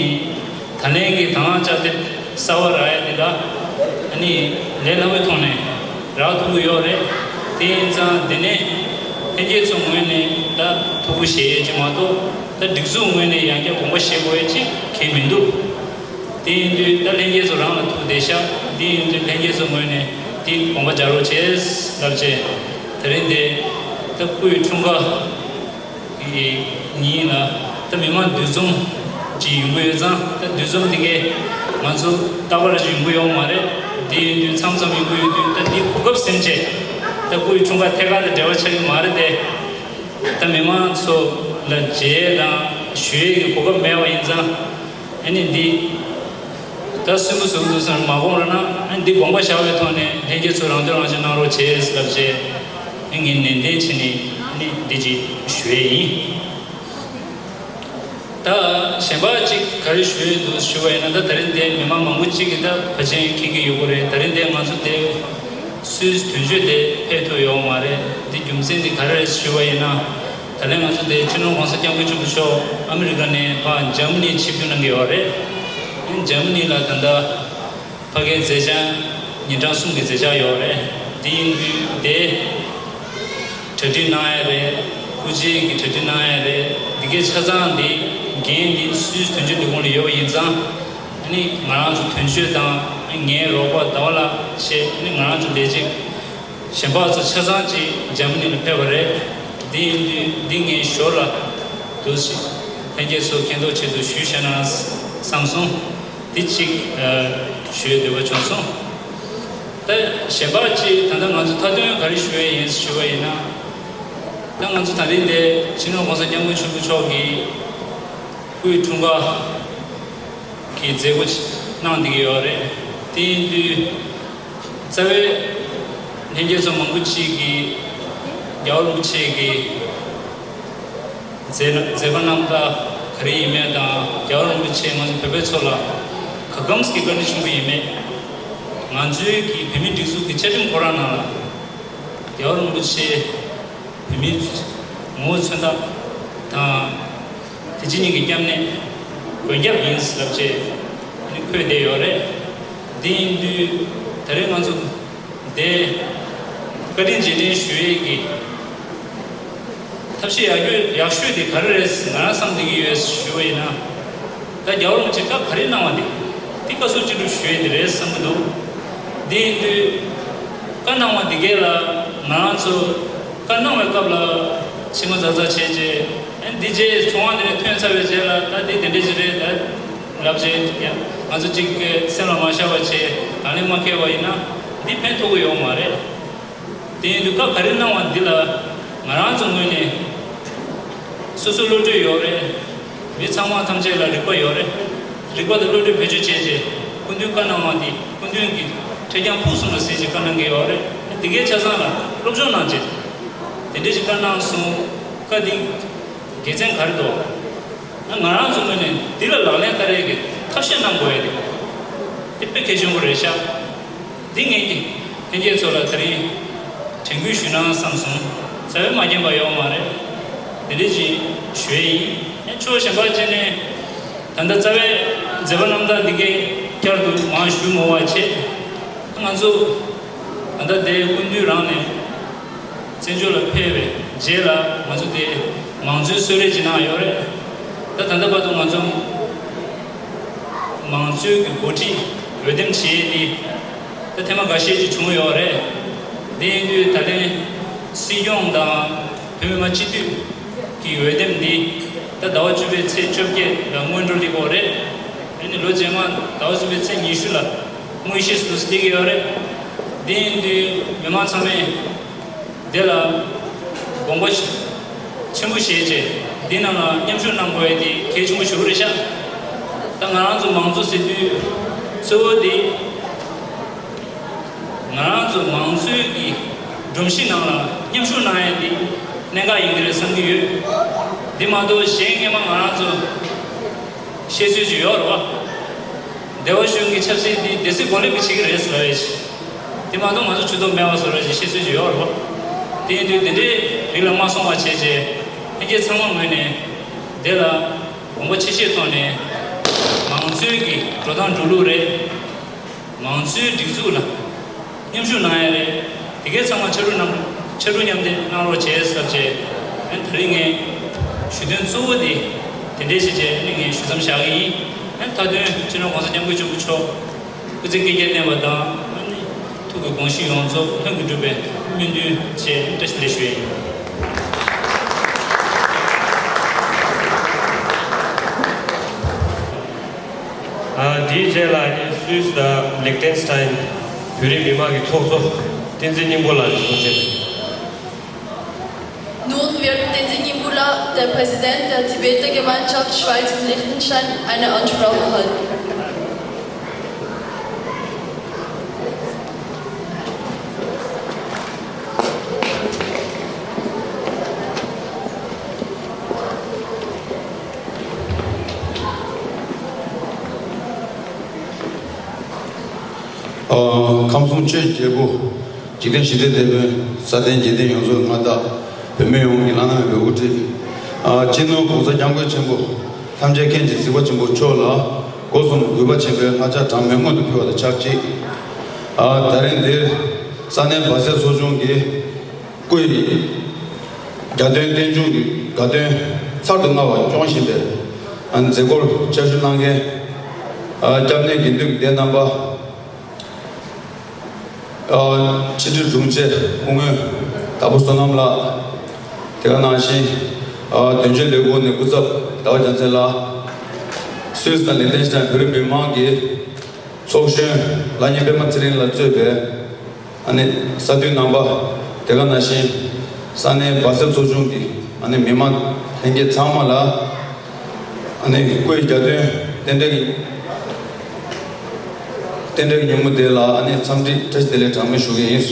ད་ལན་གྱི་དང་བླངས་བཅའ་ཁྲིམས་གསར་པ་རག་ཡ་འདི་ལ་ཨ་ནི་ལས་སླ་པོའི་ཐོག་ནས་རག་ཐུབ་ཀྱི་ཡོད་རེད། དེ་ཡིན་ཙང་དེ་ནས་ལྷན་རྒྱས་ཚོ་ངོས་ནས་ད་ཐུགས་ཁུར་བཞེས་ཡས་ཅིག་མ་གཏོགས། ད་སྒྲིག་འཛུགས་ངོས་ནས་ཡང་བསྐྱར་དགོངས་པ་བཞེས་དགོས་ཡས་ཅིག་གང་ཡང་མི་འདུག་དེ་ཡིན་དུས་ད་ལྷན་རྒྱས་ཚོ་རང་ལ་ཐུག་བསྡད་ཤག་དེ་ཡིན་དུས་ལྷན་རྒྱས་ཚོ་ངོས་ནས་དེ་དགོངས་པ་འཇགས་རོགས་བྱས་ལབ་བྱས། དེ་རིང་འདི་ད་སྐུའི་འཁྲུངས་སྐར་གྱི་ཉིན་ལ་ད་མི་མང་འདུ་འཛོམས་ཅིག་ཡོང་གི་ཡོད་ཙང་། ད་འདུ་འཛོམས་དེ་གས་ང་ཚོ་རྟག་པར་ཅིག་ཡོང་གི་ཡོད་མ་རེད། དེ་ཡིན་དུས་མཚམས་མཚམས་ཡོང་གི་ཡོད་དུས་ད་འདི་གོ་སྐབས་ཟིན་བྱས། ད་སྐུའི་འཁྲུངས་སྐར་ཐད་ཀར་དང་འབྲེལ་བ་ཆགས་ཀྱི་མ་རེད་དེ། ད་མི་མང་ཚོ་ལ་མཇལ་དང་ཞུ་ཡས་ཀྱི་གོ་སྐབས་མེད་པ་ཡིན་ཙང་། ཨ་ནི་འདི་ད་སུན་པོ་བཟོ་གི་འདུག་བསམ་མ་དགོངས་རོགས་གནང་། ཨ་ནི་འདི་དགོངས་པ་བཞག་པའི་ཐོག་ནས་ལྷན་རྒྱས་ཚོ་རང་འདོད་རང་བཞིན་གནང་རོགས་བྱས་ལབ་བྱས། ཨ་ངས་ནན་ཏན་བྱས་ནས་ཨ་ནི་འདི་ཅིག་ཞུ་ཡས་ཡིན། ད་གཞན་པ་ཅིག་ག་རེ་ཞུ་ཡས་འདུག་ཞུ་བ་ཡིན་ན། ད་དེ་རིང་འདི་མི་མང་མང་པོ་ཅིག་གིས་ད་ཕལ་ཆེར་མཁྱེན་གྱི་ཡོད་ཀྱི་རེད། དེ་རིང་འདི་ང་ཚོ་འདི་སུད་སི་དོན་གཅོད་དེ་ཕེབས་ཐུབ་ཡོད་མ་རེད། འདི་རྒྱུ་མཚན་འདི་ག་རེ་རེད་ཞུ་བ་ཡིན་ན། ད་ལན་ང་ཚོ་འདི་སྤྱི་ནོར་༸གོང་ས་༸སྐྱབས་མགོན་ཆེན་པོ་མཆོག་ཨ་མི་རི་ཀ་ནས་ཕར་འཇར་མ་ནི་ཆིབས་བསྒྱུར་གནང་གི་ཡོད་རེད། འཇར་མ་ནི་ལ་ད་ལྟ་ཕ་གིའི་མཛད་འཆར་ཉིན་གྲངས་གསུམ་གྱི་མཛད་འཆར་ཡོད་རེད། དེ་ཡིན་དུས་དེ་གྲ་སྒྲིག་གནང་ཡ་རེད། སྐུ་མཇལ་གྱི་གྲ་སྒྲིག་གནང་ཡ་རེད། འདི་གའི་ཆ་ཚང་འདི་འགན་འདི་སུད་སི་དོན་གཅོད་ལས་ཁུངས་ལ་ཡོད་པ་ཡིན་ཙང་། ཨ་ནི་ང་རང་ཚོ་དོན་གཅོད་དང་ངའི་རོགས་པ་ཟླ་བ་ལགས་བཅས། ཨ་ནི་ང་རང་ཚོ་ལས་བྱེད་གཞན་པ་ཚོ་ཆ་ཚང་ཅིག་འཇར་མ་ནི་ལ་ཕེབས་པ་རེད། འདི་ཡིན་དུས་འདི་ངས་ཞོར་ལ་འདུག་སེ་ལྷན་རྒྱས་ཚོ་མཁྱེན་རྟོགས་ཆེད་དུ་ཞུས་བཞག་ན་བསམ་སོང་། འདི་གཅིག་ཨ་ཞུ་འདོད་པ་བྱུང་སོང་། ད་གཞན་པ་གཅིག་ད་ལྟ་ང་ཚོ་མཐའ་དོན་ག་རེ་ཞུ་ཡས་ཡིན་ཞུ་བ་ཡིན་ན། ད་ང་ཚོ་ད་རིང་འདི་སྤྱི་ནོར་༸གོང་ས་༸སྐྱབས་མགོན་ཆེན་པོ་མཆོག་གི་སྐུའི་འཁྲུངས་སྐར་གྱི་མཛད་སྒོ་གནང་བསྡད་ཀྱི་ཡོད་རེད། དེ་ཡིན་དུས་རྩ་བའི་ལྷན་རྒྱས་ཚོ་མང་པོ་ཅིག་གིས་རྒྱལ་བ་རིན་པོ་ཆེ་གི་མཛད་མཛད་པ་རྣམ་དག་ག་རེ་ཡིན་མིན་དང་། རྒྱལ་བ་རིན་པོ་ཆེ་ང་ཚོ་བོད་པའི་ཚོ་ལ་ག་གམ་གྱི་བཀའ་དྲིན་ཆེན་པོ་ཡིན་མིན། ང་ཚོའི་གི་བོད་མིའི་སྒྲིག་འཛུགས་ཀྱི་བཅའ་ཁྲིམས་ཁོ་རང་ནང་ལ་རྒྱལ་བ་རིན་པོ་ཆེ་བོད་མིའི་ངོ་བོ་མཚོན་རྟགས་དང་། དེ་ཕྱི་གཉིས་ཀྱི་སྐྱབས་གནས་མགོན་སྐྱབས་ཡིན་ལབ་བྱས་ནི་འཁོད་བསྡད་ཡོད་རེད། འདི་ཡིན་དུས་ད་རེས་ང་ཚོ་འདི་བཀའ་དྲིན་རྗེས་དྲན་ཞུ་ཡས་ཀྱི་ཐབས་ཤེས་ཡག་ཤོས་ཡག་ཤོས་དེ་ག་རེ་རེད་ང་རང་བསམ་བསྡད་ཀྱི་ཡོད་ཞུ་བ་ཡིན་ན། ད་རྒྱལ་བ་རིན་པོ་ཆེ་བཀའ་ག་རེ་གནང་བ་དེ་དེ་བཀའ་ཟུར་སྤྱི་སྒྲུབ་ཞུ་ཡས་དེ་རེད་བསམ་གྱི་འདུག་འདི་ཡིན་དུས་བཀའ་གནང་བ་འདི་གས་ལ་ང་རང་ཚོ་བཀའ་གནང་བའི་སྐབས་ལ་མཆིལ་མ་ཛ་ཛ་བྱས་རྗེས། ཨ་འདི་རྗེས་ཚོང་བ་འདི་ནས་ཐོན་ཚར་བའི་རྗེས་ལ་ད་འདི་དེ་འདྲས་ཞིག་རེད་ད་ལབ་རྗེས། ཡ་ང་ཚོ་གཅིག་གི་སེམས་ལ་མ་བཞག་པ་བྱས་ལག་ལེན་མ་འཁེལ་བ་ཡིན་ན་འདི་ཕན་ཐོགས་ཀྱི་ཡོད་མ་རེད། དེ་ཡིན་དུས་བཀའ་ག་རེ་གནང་བ་འདི་ལ་ང་རང་ཚོ་ངོས་ནས་སོ་སོ་བློ་གྲོས་ཡོད་རེད། མི་ཚང་མ་ཐམས་ཅད་ལ་རིག་པ་ཡོད་རེད། རིག་པ་དང་བློ་གྲོས་བེད་སྤྱོད་བྱས་རྗེས་སྐུ་མདུན་བཀའ་གནང་བ་འདི་སྐུ་མདུན་གྱི་ཁྲེལ་རྐྱང་ཕུགས་བསམ་ལ་གཟིགས་རྗེས་བཀའ་གནང་གི་ཡོད་རེད། དེ་གའི་ཆ་ཚང་ལ་སློབ་སྦྱོང་གནང་རྗེས་དེ་འདྲ་ཞིག་བཀའ་གནང་སོང་། བཀའ་འདི་དགེ་མཚན་ག་རེ་འདུག་ང་རང་ཚོ་ངོས་ནས་འདི་ལ་ལག་ལེན་བསྟར་ཡས་ཀྱི་ཐབས་ཤེས་གནང་དགོས་ཡས་དེ་དེ་དཔེ་གལ་ཆེན་པོ་རེད་ཤག་འདི་ངས་ཀྱི་ལྷན་རྒྱས་ཚོ་ལ་དེ་རིང་དྲན་སྐུལ་ཞུས་ན་བསམ་སོང་། རྩ་བའི་མ་མཁྱེན་པ་ཡོད་མ་རེད། དེ་འདྲ་ཅིག་ཞུ་ཡས་ཡིན། ཡང་ཕྱོགས་གཞན་པ་བྱས་ནས་ད་ལྟ་རྩ་བའི་མཛད་པ་རྣམ་དག་འདི་གའི་བསྐྱར་དུ་མར་ཞུ་མ་བ་བྱས། ང་ཚོ་ད་ལྟ་དེ་སྐུ་མདུན་རང་ནས་བཙན་བྱོལ་ལ་ཕེབས་པའི་རྗེས་ལ་ང་ཚོ་དེ་མང་གཙོའི་གསོལ་རས་ཅིག་གནང་ཡོད་རེད། ད་ད་ལྟ་བར་དུ་ང་ཚོ་མང་གཙོའི་གི་འགོ་ཁྲིད་འོས་འདེམས་བྱས་ཏེ་ད་ཐེངས་མ་འགའ་ཤས་ཅིག་བྱུང་ཡོད་རེད། དེ་ཡིན་དུས་ད་ལན་སྲིད་སྐྱོང་དང་བོད་མི་མང་སྤྱི་འཐུས་ཀྱི་འོས་འདེམས་འདི་ད་ཟླ་བ་བཅུ་པའི་ཚེས་བཅོ་བརྒྱད་ལ་སྔོན་འགྲོ་སླེབས་ཀྱི་ཡོད་རེད། དེ་ནི་ལོ་རྗེས་མ་ཟླ་བ་གསུམ་པའི་ཚེས་ཉི་ཤུ་ལ་དངོས་གཞི་སུ་སླེབས་ཀྱི་ཡོད་རེད། དེ་ཡིན་དུས་མི་མང་ཚང་མས་དེ་ལ་དགོངས་པ་ཆེན་པོ་བཞེས་རྗེས་འདི་ནང་ལ་མཉམ་ཞུགས་གནང་དགོས་ཡས་དེ་གལ་ཆེན་པོ་ཞིག་རེད་ཤག་ད་ང་རང་ཚོ་མང་གཙོ་ཟེར་དུས་གཙོ་བོ་དེ་ང་རང་ཚོ་མང་གཙོའི་གི་སྒྲོམ་གཞི་ནང་ལ་མཉམ་ཞུགས་གནང་ཡས་དེ་གནད་འགག་ཡིན་གྱི་རེད་བསམ་གྱི་ཡོད། འདི་མ་གཏོགས་གཞན་སྔས་མ་ང་རང་ཚོ་བཤད་སྲོལ་ཅིག་ཡོད་རེད་བ། སྡེ་པ་གཞུང་གི་ཆབ་སྲིད་འདི་སྡེ་སྲིད་གོ་ལེགས་པ་བྱེད་ཀྱི་རེད་ཟེར་བ་ཡིན། དེ་མ་གཏོགས་ང་ཚོ་ཇུས་གཏོགས་མེད་པ་བཟོ་འདྲ་ཞིག་བཤད་སྲོལ་ཅིག་ཡོད་རེད་བ། དེ་ཡིན་དུས་དེ་འདྲའི་རིགས་ལ་མ་སོང་བ་བྱས་རྗེས་ལྷན་རྒྱས་ཚང་མ་ངོས་ནས་དེ་ལ་དགོངས་པ་ཆེ་བཞེས་ཐོག་ནས་མང་གཙོའི་གི་འགྲོ་སྟངས་འགྲོ་ལུགས་རེད། མང་གཙོའི་སྒྲིག་འཛུགས་ལ་མཉམ་ཞུགས་གནང་ཡ་རེད། དེ་གའི་ཚང་མ་ཕྱར་གྲུ་གནང་ཕྱར་གྲུ་མཉམ་འདེགས་གནང་རོགས་བྱས་ཟེར་བྱས། ཨ་ནི་དེ་རིང་ངས་ཞུ་དོན་གཙོ་བོ་དེ་དེ་འདྲས་བྱས་བྱས་ཨ་ནི་ངས་ཞུ་མཚམས་བཞག་གི་ཡིན། ཨ་ནི་མཐའ་དོན་སྤྱི་ནོར་༸གོང་ས་༸སྐྱབས་མགོན་ཆེན་པོ་མཆོག་སྐུ་ཚེ་བསྐལ་བརྒྱར་བརྟན་པ་དང་ཨ་ནི་ཐུགས་ཀྱི་དགོངས་གཞི་ཡོངས་རྫོགས་ལྷུན་གྱིས་གྲུབ་པའི་སྨོན་འདུན་བཅས་བཀྲ་ཤིས་བདེ་ལེགས་ཞུ་ཡ་ཡིན། ཨ། དེའི་རྗེས་ལ་ནི་སུད་སི་དང་ལིག་ཏེན་སི་ཐན་བོད་རིགས་མི་མང་གི་ཚོགས་གཙོ་བསྟན་འཛིན་སྙིང་པོ་ལགས་ཀྱིས་གསུང་བཤད། Nun wird Tenzin Nyingma, der Präsident der Tibeter Gemeinschaft Schweiz und Liechtenstein, eine Ansprache halten. ཨ། ཁམས་གསུམ་ཆོས་ཀྱི་རྒྱལ་པོ། འཇིག་རྟེན་ཞི་བདེའི་དེད་དཔོན། སྲ་བརྟན་འཇིག་རྟེན་ཡོངས་རྫོགས་མངའ་བདག་བོད་མི་ཡོངས་ཀྱི་བླ་ན་མེད་པའི་དབུ་ཁྲིད། ཨ། སྤྱི་ནོར་༸གོང་ས་༸སྐྱབས་མགོན་ཆེན་པོ། ཐམས་ཅད་མཁྱེན་ཅིང་གཟིགས་པ་ཆེན་པོ་མཆོག་ལ་སྒོ་གསུམ་གུས་པ་ཆེན་པོས་ལྷ་ལྕགས་གྲངས་མེད་སྔོན་དུ་ཕུལ་བ་དང་ཆབས་ཅིག་ཨ། ད་རིང་འདིར་ས་གནས་སྦ་སེ་ཚོགས་ཆུང་གི་སྐུའི་རྒྱལ་དོན་རྟེན་འབྱུང་གི་དགའ་སྟོན་ཚར་དུ་དངར་བ་སྐྱོང་བཞིན་པའི་ཨ། མཛད་སྒོར་བཅར་ཞུ་གནང་མཁན། ཨ། སྐྱབས་གནས་དགེ་འདུན་གྱི་སྡེ་རྣམ་པ། ཨ། ཕྱི་དྲིལ་དྲུང་ཆེ་སྐུ་ངོ་དྭགས་པོ་བསོད་ནམས་ལགས། དེ་ག་ནང་བཞིན། ཨ། དོན་གཅོད་ལས་ཁུངས་ནས་སྐུ་ཚབ་ཟླ་བ་རྒྱལ་མཚན་ལགས། སུད་སི་དང་ལིག་ཏེན་སི་ཐན་བོད་རིགས་མི་མང་གི་ཚོགས་གཞོན་ལྷ་གཉན་པད་མ་ཚེ་རིང་ལ་གཙོས་པའི་ཨ་ནི་ས་འཐུས་རྣམ་པ། དེ་ག་ནང་བཞིན་ས་གནས་སྦ་སེ་ཚོགས་ཆུང་གི་ཨ་ནི་མི་མང་ལྷན་རྒྱས་ཚང་མ་ལ། ཨ་ནི་སྐུའི་རྒྱལ་དོན་རྟེན་འབྲེལ་གྱི་རྟེན་འབྲེལ་གྱི་ཉིན་མོ་དེ་ལ་ཨ་ནི་འཚམས་འདྲི་བཀྲ་ཤིས་བདེ་ལེགས་གྲངས་མེད་ཞུ་གི་ཡིན།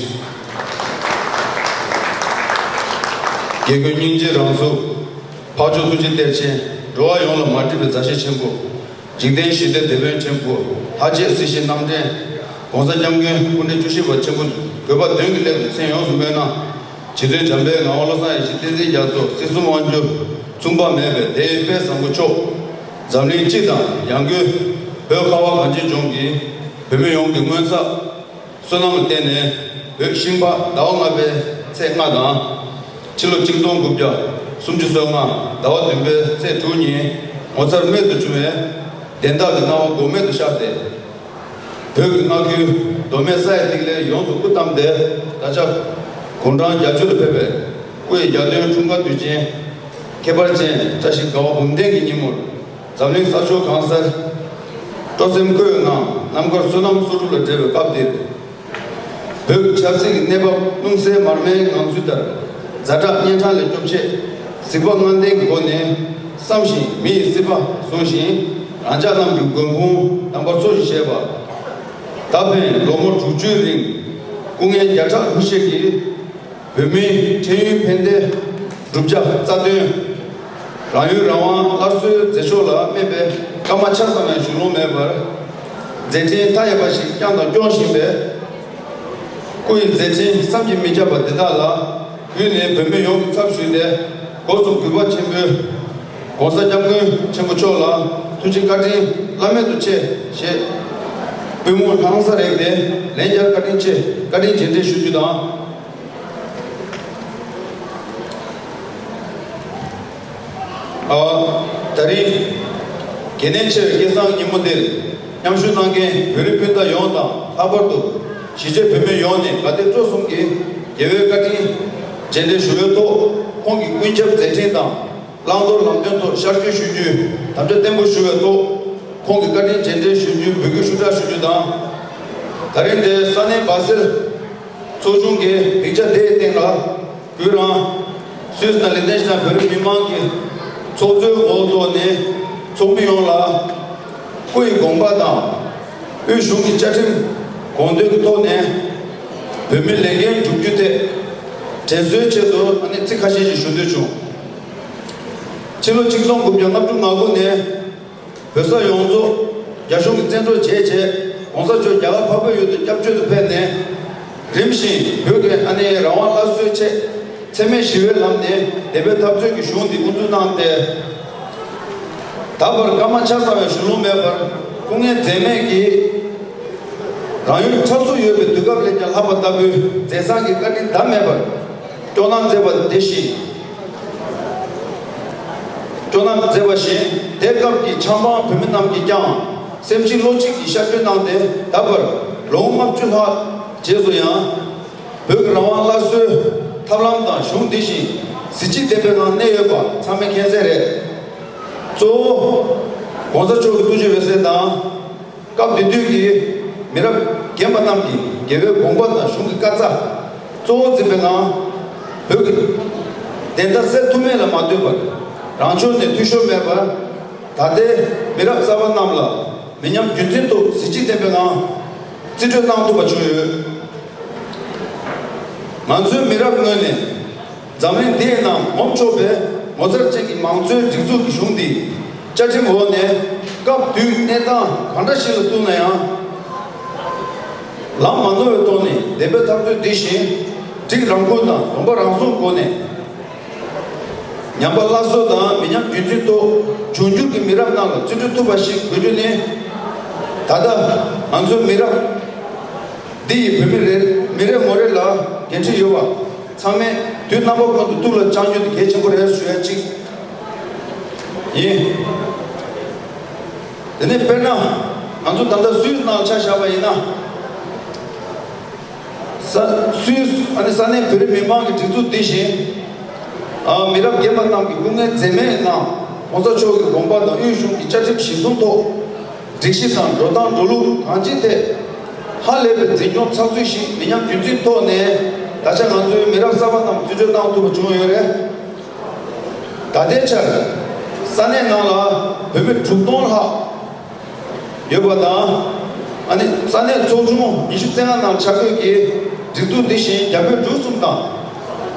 རྒྱལ་ཀུན་སྙིང་རྗེའི་རང་གཟུགས། འཕགས་མཆོག་ཐུགས་རྗེའི་གཏེར་ཆེན། འགྲོ་བ་ཡོངས་ལ་མ་འདྲིས་པའི་མཛའ་བཤེས་ཆེན་པོ། འཇིག་རྟེན་ཞི་བདེའི་དེད་དཔོན་ཆེན་པོ། ལྷ་རྗེ་སྲིད་ཞིའི་རྣམ་འདྲེན། ༸གོང་ས་༸སྐྱབས་མགོན་སྐུ་ཕྲེང་བཅུ་བཞི་པ་ཆེན་པོ། བོད་པ་དོན་གྱི་སླད་དུ་མཚན་ཡོངས་སུ་སྨོན་ན། རྗེ་བཙུན་བྱམས་པའི་ངག་དབང་བློ་བཟང་ཡེ་ཤེས་བསྟན་འཛིན་རྒྱ་མཚོ། སྲིད་གསུམ་དབང་སྒྱུར་མཚུངས་པ་མེད་པའི་དེའི་དཔལ་བཟང་པོ་མཆོག་འཛམ་གླིང་སྤྱི་དང་ཡང་སྒོས་བོད་ཁ་བ་གངས་ཅན་ལྗོངས་ཀྱི་བོད་མི་ཡོངས་ཀྱི་སྔོན་བསགས་བསོད་ནམས་ལ་བརྟེན་ནས་བོད་ཤིང་ཕག་ཟླ་བ་ལྔ་པའི་ཚེས་ལྔ་དང་། ཕྱི་ལོ་ཆིག་སྟོང་དགུ་བརྒྱ་སུམ་ཅུ་སོ་ལྔ་ཟླ་བ་བདུན་པའི་ཚེས་དྲུག་ཉིན་ངོ་མཚར་རྨད་དུ་བྱུང་བའི་དན་རྟགས་ཀྱི་སྣང་བ་འགོག་མེད་དུ་ཤར་ཏེ། བོད་ཀྱི་མངའ་ཁུལ་མདོ་སྨད་ས་ཡ་ཐིག་ལེར་ཡོངས་སུ་སྐུ་བལྟམས་ཏེ། ད་ཆ་དགུང་གྲངས་བརྒྱད་ཅུ་ལ་ཕེབས་པའི་སྐུའི་རྒྱལ་དོན་འཁྲུངས་སྐར་དུས་ཆེན་ཁྱད་པར་ཅན་བཀྲ་ཤིས་དགའ་བ་འབུམ་ལྡན་གྱི་ཉིན་མོར། འཛམ་གླིང་ས་ཕྱོགས་གང་སར་སྤྲོ་སེམས་སྐུའི་ངང་རྣམ་དཀར་བསོད་ནམས་སོ་དྲུག་ལ་འབྲེལ་བའི་སྐབས་འདིར། བོད་ཀྱི་ཆབ་སྲིད་ཀྱི་གནས་བབ་རླུང་གསལ་མར་མེའི་ངང་ཚུལ་ལྟར། ཛ་དྲག་གཉན་འཕྲང་ལས་སྐྱོབ་ཆེད། གཟིགས་པ་ལྔ་ལྡན་གྱི་སྒོ་ནས། བསམ་ཞིང་མི་ཡི་སྲིད་པ་བཟུང་ཞིང་། རང་ཅག་རྣམས་ཀྱི་མགོན་དཔུང་དམ་པ་འཚོ་ཞིང་གཞེས་པ། ད་ཕན་ལོ་ངོ་དྲུག་ཅུའི་རིང་སྐུ་ངལ་བརྒྱ་ཕྲག་ལྷུར་བཞེས་ཀྱིས། བོད་མིའི་ཁྲེན་ཡུན་ཕན་བདེའི་བསྒྲུབ་བྱ་རྩ་དོན། རང་ཡུལ་རང་དབང་སླར་གསོའི་མཛད་ཕྱོགས་ལ་དམིགས་པའི་སྐར་མ་ཆ་ཙམ་ཡང་གཞུང་ལུང་མེད་པར། མཛད་འཕྲིན་མཐའ་ཡས་པ་ཞིག་བསྐྱངས་དང་སྐྱོང་བཞིན་པའི། སྐུ་ཡི་མཛད་འཕྲིན་བསམ་གྱིས་མི་ཁྱབ་པ་འདི་དག་ལ། གུས་ནས་བོད་མི་ཡོངས་ཀྱི་ཚབ་ཞུས་ཏེ། སྒོ་གསུམ་གུས་པ་ཆེན་པོས། ༸གོང་ས་༸སྐྱབས་མགོན་ཆེན་པོ་མཆོག་ལ་ཐུགས་རྗེ་བཀའ་དྲིན་བླ་མེད་དུ་ཆེ་ཞེས། པུས་མོ་ལྷང་སར་རེག་སྟེ་ལན་བརྒྱར་བཀའ་དྲིན་ཆེ། བཀའ་དྲིན་རྗེས་དྲན་ཞུ་རྒྱུ་དང་། ཨ། ད་རིང་། གལ་གནད་ཆེ་བའི་སྐལ་བཟང་ཉིན་མོ་འདིར། མཉམ་ཞུགས་གནང་མཁན་བོད་རིགས་སྤུན་ཟླ་ཡོངས་དང་། ལྷག་པར་དུ། གཞིས་བྱེས་བོད་མི་ཡོངས་ནས་དགའ་དད་སྤྲོ་གསུམ་གྱིས་རྒྱལ་བའི་བཀའ་དྲིན་རྗེས་དྲན་ཞུ་བའི་ཐོག་ཁོང་གི་ཀུན་ཁྱབ་མཛད་འཕྲིན་དང་། བླང་དོར་ལམ་སྟོན་ཐོག་ཤར་བསྐྱོད་ཞུ་རྒྱུའི་དམ་བཅའ་བརྟན་པོ་ཞུ་བའི་ཐོག་ཁོང་གི་བཀའ་དྲིན་རྗེས་དྲན་ཞུ་རྒྱུའི་འབོད་སྐུལ་ཞུ་དྲག་ཞུ་རྒྱུ་དང་། ད་རིང་འདིར་ས་གནས་སྦ་སེལ་ཚོགས་ཆུང་གི་སྡིངས་ཆ་དེའི་སྟེང་ལ། བོད་རང་། སུད་སི་དང་ལིག་ཏེན་ཤི་ཏན་བོད་རིགས་མི་མང་གི་ཚོགས་གཙོའི་འོག་ཐོག་ནས་ཚོགས་མི་ཡོངས་ལ་སྐུ་ཡི་དགོངས་པ་དང་། དབུས་གཞུང་གི་བཅའ་ཁྲིམས་དགོངས་དོན་གྱི་ཐོག་ནས་བོད་མིའི་ལས་འགན་བསྒྲུབ་རྒྱུ་ཐད་དྲན་གསོའི་ཆེད་དུ་ཨ་ནི་ཚིག་ཁ་ཤས་ཤིག་ཞུ་འདོད་བྱུང་། ཕྱི་ལོ་ཆིག་སྟོང་དགུ་བརྒྱ་ལྔ་བཅུ་ང་དགུ་ནས། བོད་ས་ཡོངས་རྫོགས་རྒྱ་གཞུང་གིས་བཙན་འཕྲོག་བྱས་རྗེས། ༸གོང་ས་མཆོག་རྒྱ་གར་འཕགས་པའི་ཡུལ་དུ་སྐྱབས་བཅོལ་དུ་ཕེབས་ནས། རིམ་བཞིན་བོད་ཀྱི་ཨ་ནེ་རང་དབང་སླར་གསོའི་ཆེད་འཚེ་མེད་ཞི་བའི་ལམ་ནས་བདེན་པའི་འཐབ་རྩོད་ཀྱི་གཞུང་འདི་དབུ་འཛུགས་གནང་སྟེ། ད་བར་སྐར་མ་ཆ་ཚང་བའི་གཞུང་ལུང་མེད་པར་སྐུ་ངལ་འཛེམས་མེད་ཀྱིས། རང་ཡུལ་ཁྲབ་གསུམ་ཡོད་པའི་དུས་སྐབས་ལས་ཀྱང་ལྷག་པ་ལྟ་བུའི་མཛད་བཟང་གི་བཀའ་དྲིན་ཟླ་མེད་པར་སྐྱོང་གནང་མཛད་པ་དེ་བཞིན། སྐྱོང་གནང་མཛད་པ་བཞིན། དེ་སྐབས་ཀྱི་ཆབ་འབངས་བོད་མི་རྣམས་ཀྱིས་ཀྱང་སེམས་ཅན་བློ་གཅིག་གིས་ཤར་བསྐྱོད་གནང་སྟེ། ད་བར་ལོ་ངོ་ལྔ་བཅུ་ལྷག་རྗེས་སུ་ཡང་། བོད་ཀྱི་རང་དབང་སླར་གསོའི་ཐབས་ལམ་དང་གཞུང་འདི་བཞིན་གཟི་བརྗིད་ལྡན་པའི་ངང་གནས་ཡོད་པ་ཚང་མས་མཁྱེན་གསལ་རེད། གཙོ་བོ། ༸གོང་ས་མཆོག་གི་ཐུགས་རྗེ་འོད་ཟེར་དང་། སྐབས་དེ་དུས་ཀྱི་མི་རབས་རྒན་པ་རྣམས་ཀྱིས་རྒྱལ་བའི་དགོངས་པ་དང་གཞུང་གི་བཀའ་རྩ་གཙོ་བོར་འཛིན་པའི་ངང་། བོད་ཀྱི་བདེན་མཐའ་གསལ་ཐུབ་མིན་ལ་མ་ལྟོས་པར། རང་ཕྱོགས་ནས་འཐུས་ཤོར་མེད་པར། ད་ལྟའི་མི་རབས་གསར་པ་རྣམས་ལ་མི་ཉམས་རྒྱུན་འཛིན་ཐོག་གཟི་བརྗིད་ལྡན་པའི་ངང་རྩིས་སྤྲོད་གནང་ཐུབ་པ་བྱུང་ཡོད། ང་ཚོའི་མི་རབས་ངོས་ནས། འཛམ་གླིང་འདིའི་ནང་ངོམ་ཆོག་པའི་ངོ་མཚར་ཅན་གྱི་མང་གཙོའི་སྒྲིག་འཛུགས་ཀྱི་གཞུང་འདི། བཅའ་ཁྲིམས་འོག་ནས་སྐབས་དུས་གནས་སྟངས་གང་འདྲ་ཞིག་ལ་གཏུགས་ན་ཡང་། ལམ་མ་ནོར་བའི་ཐོག་ནས་བདེན་པའི་འཐབ་རྩོད་འདི་བཞིན་སྒྲིག་རང་ཁུར་དང་སྡོམ་པ་རང་སྲུང་སྒོ་ནས། ཉམས་པ་སླར་གསོ་དང་མི་ཉམས་རྒྱུན་འཛིན་ཐོག་འབྱུང་འགྱུར་གྱི་མི་རབས་རྣམས་ལ་རྩིས་སྤྲོད་ཐུབ་པ་ཞིག་དགོས་རྒྱུ་ནི། ད་ལྟ་ང་ཚོའི་མི་རབས་འདི་ཡི་བོད་མི་རེ་མི་རེ་ངོ་རེ་ལ་འགན་འཁྲི་ཡོད་པ། ཚང་མས་དུས་རྣམ་པ་ཀུན་ཏུ་ཐུགས་ལ་བཅངས་རྒྱུ་དེ་གལ་ཆེན་པོ་རེད་ཞུ་ཡ་གཅིག་ཡིན། དེ་ནས་དཔེར་ན། ང་ཚོ་ད་ལྟ་སུད་སི་ནང་ཆ་བཞག་པ་ཡིན་ན། ས་སུད་སི་ཨ་ནི་ས་གནས་བོད་རིགས་མི་མང་གི་སྒྲིག་འཛུགས་འདི་བཞིན། ཨ་མི་རབས་རྒན་པ་རྣམས་ཀྱི་སྐུ་ངལ་འཛེམས་མེད་ངང་༸གོང་ས་མཆོག་གི་དགོངས་པ་དང་དབུས་གཞུང་གི་བཅའ་ཁྲིམས་གཞིར་བཟུང་ཐོག་སྒྲིག་གཞི་དང་འགྲོ་སྟངས་འགྲོ་ལུགས་གང་ཅིའི་ཐད། ཧ་ལས་པའི་འཛིན་སྐྱོང་ཚགས་ཚུད་ཞིག་མི་ཉམས་རྒྱུན་འཛིན་ཐོག་ནས་ད་ཆ་ང་ཚོའི་མི་རབས་གསར་པ་རྣམས་རྩིས་སྤྲོད་གནང་ཐུབ་པ་བྱུང་ཡོད་རེད། ད་ལྟའི་ཆར་ས་གནས་ནང་ལ་བོད་མི་དྲུག་སྟོང་ལྷག་ཡོད་པ་དང་། ཨ་ནི་ས་གནས་ཚོགས་ཆུང་ཉི་ཤུ་རྩ་ལྔ་ནང་ཆ་བགོས་ཀྱིས་སྒྲིག་འཛུགས་འདི་བཞིན་རྒྱ་བོད་འབྲུག་གསུམ་དང་།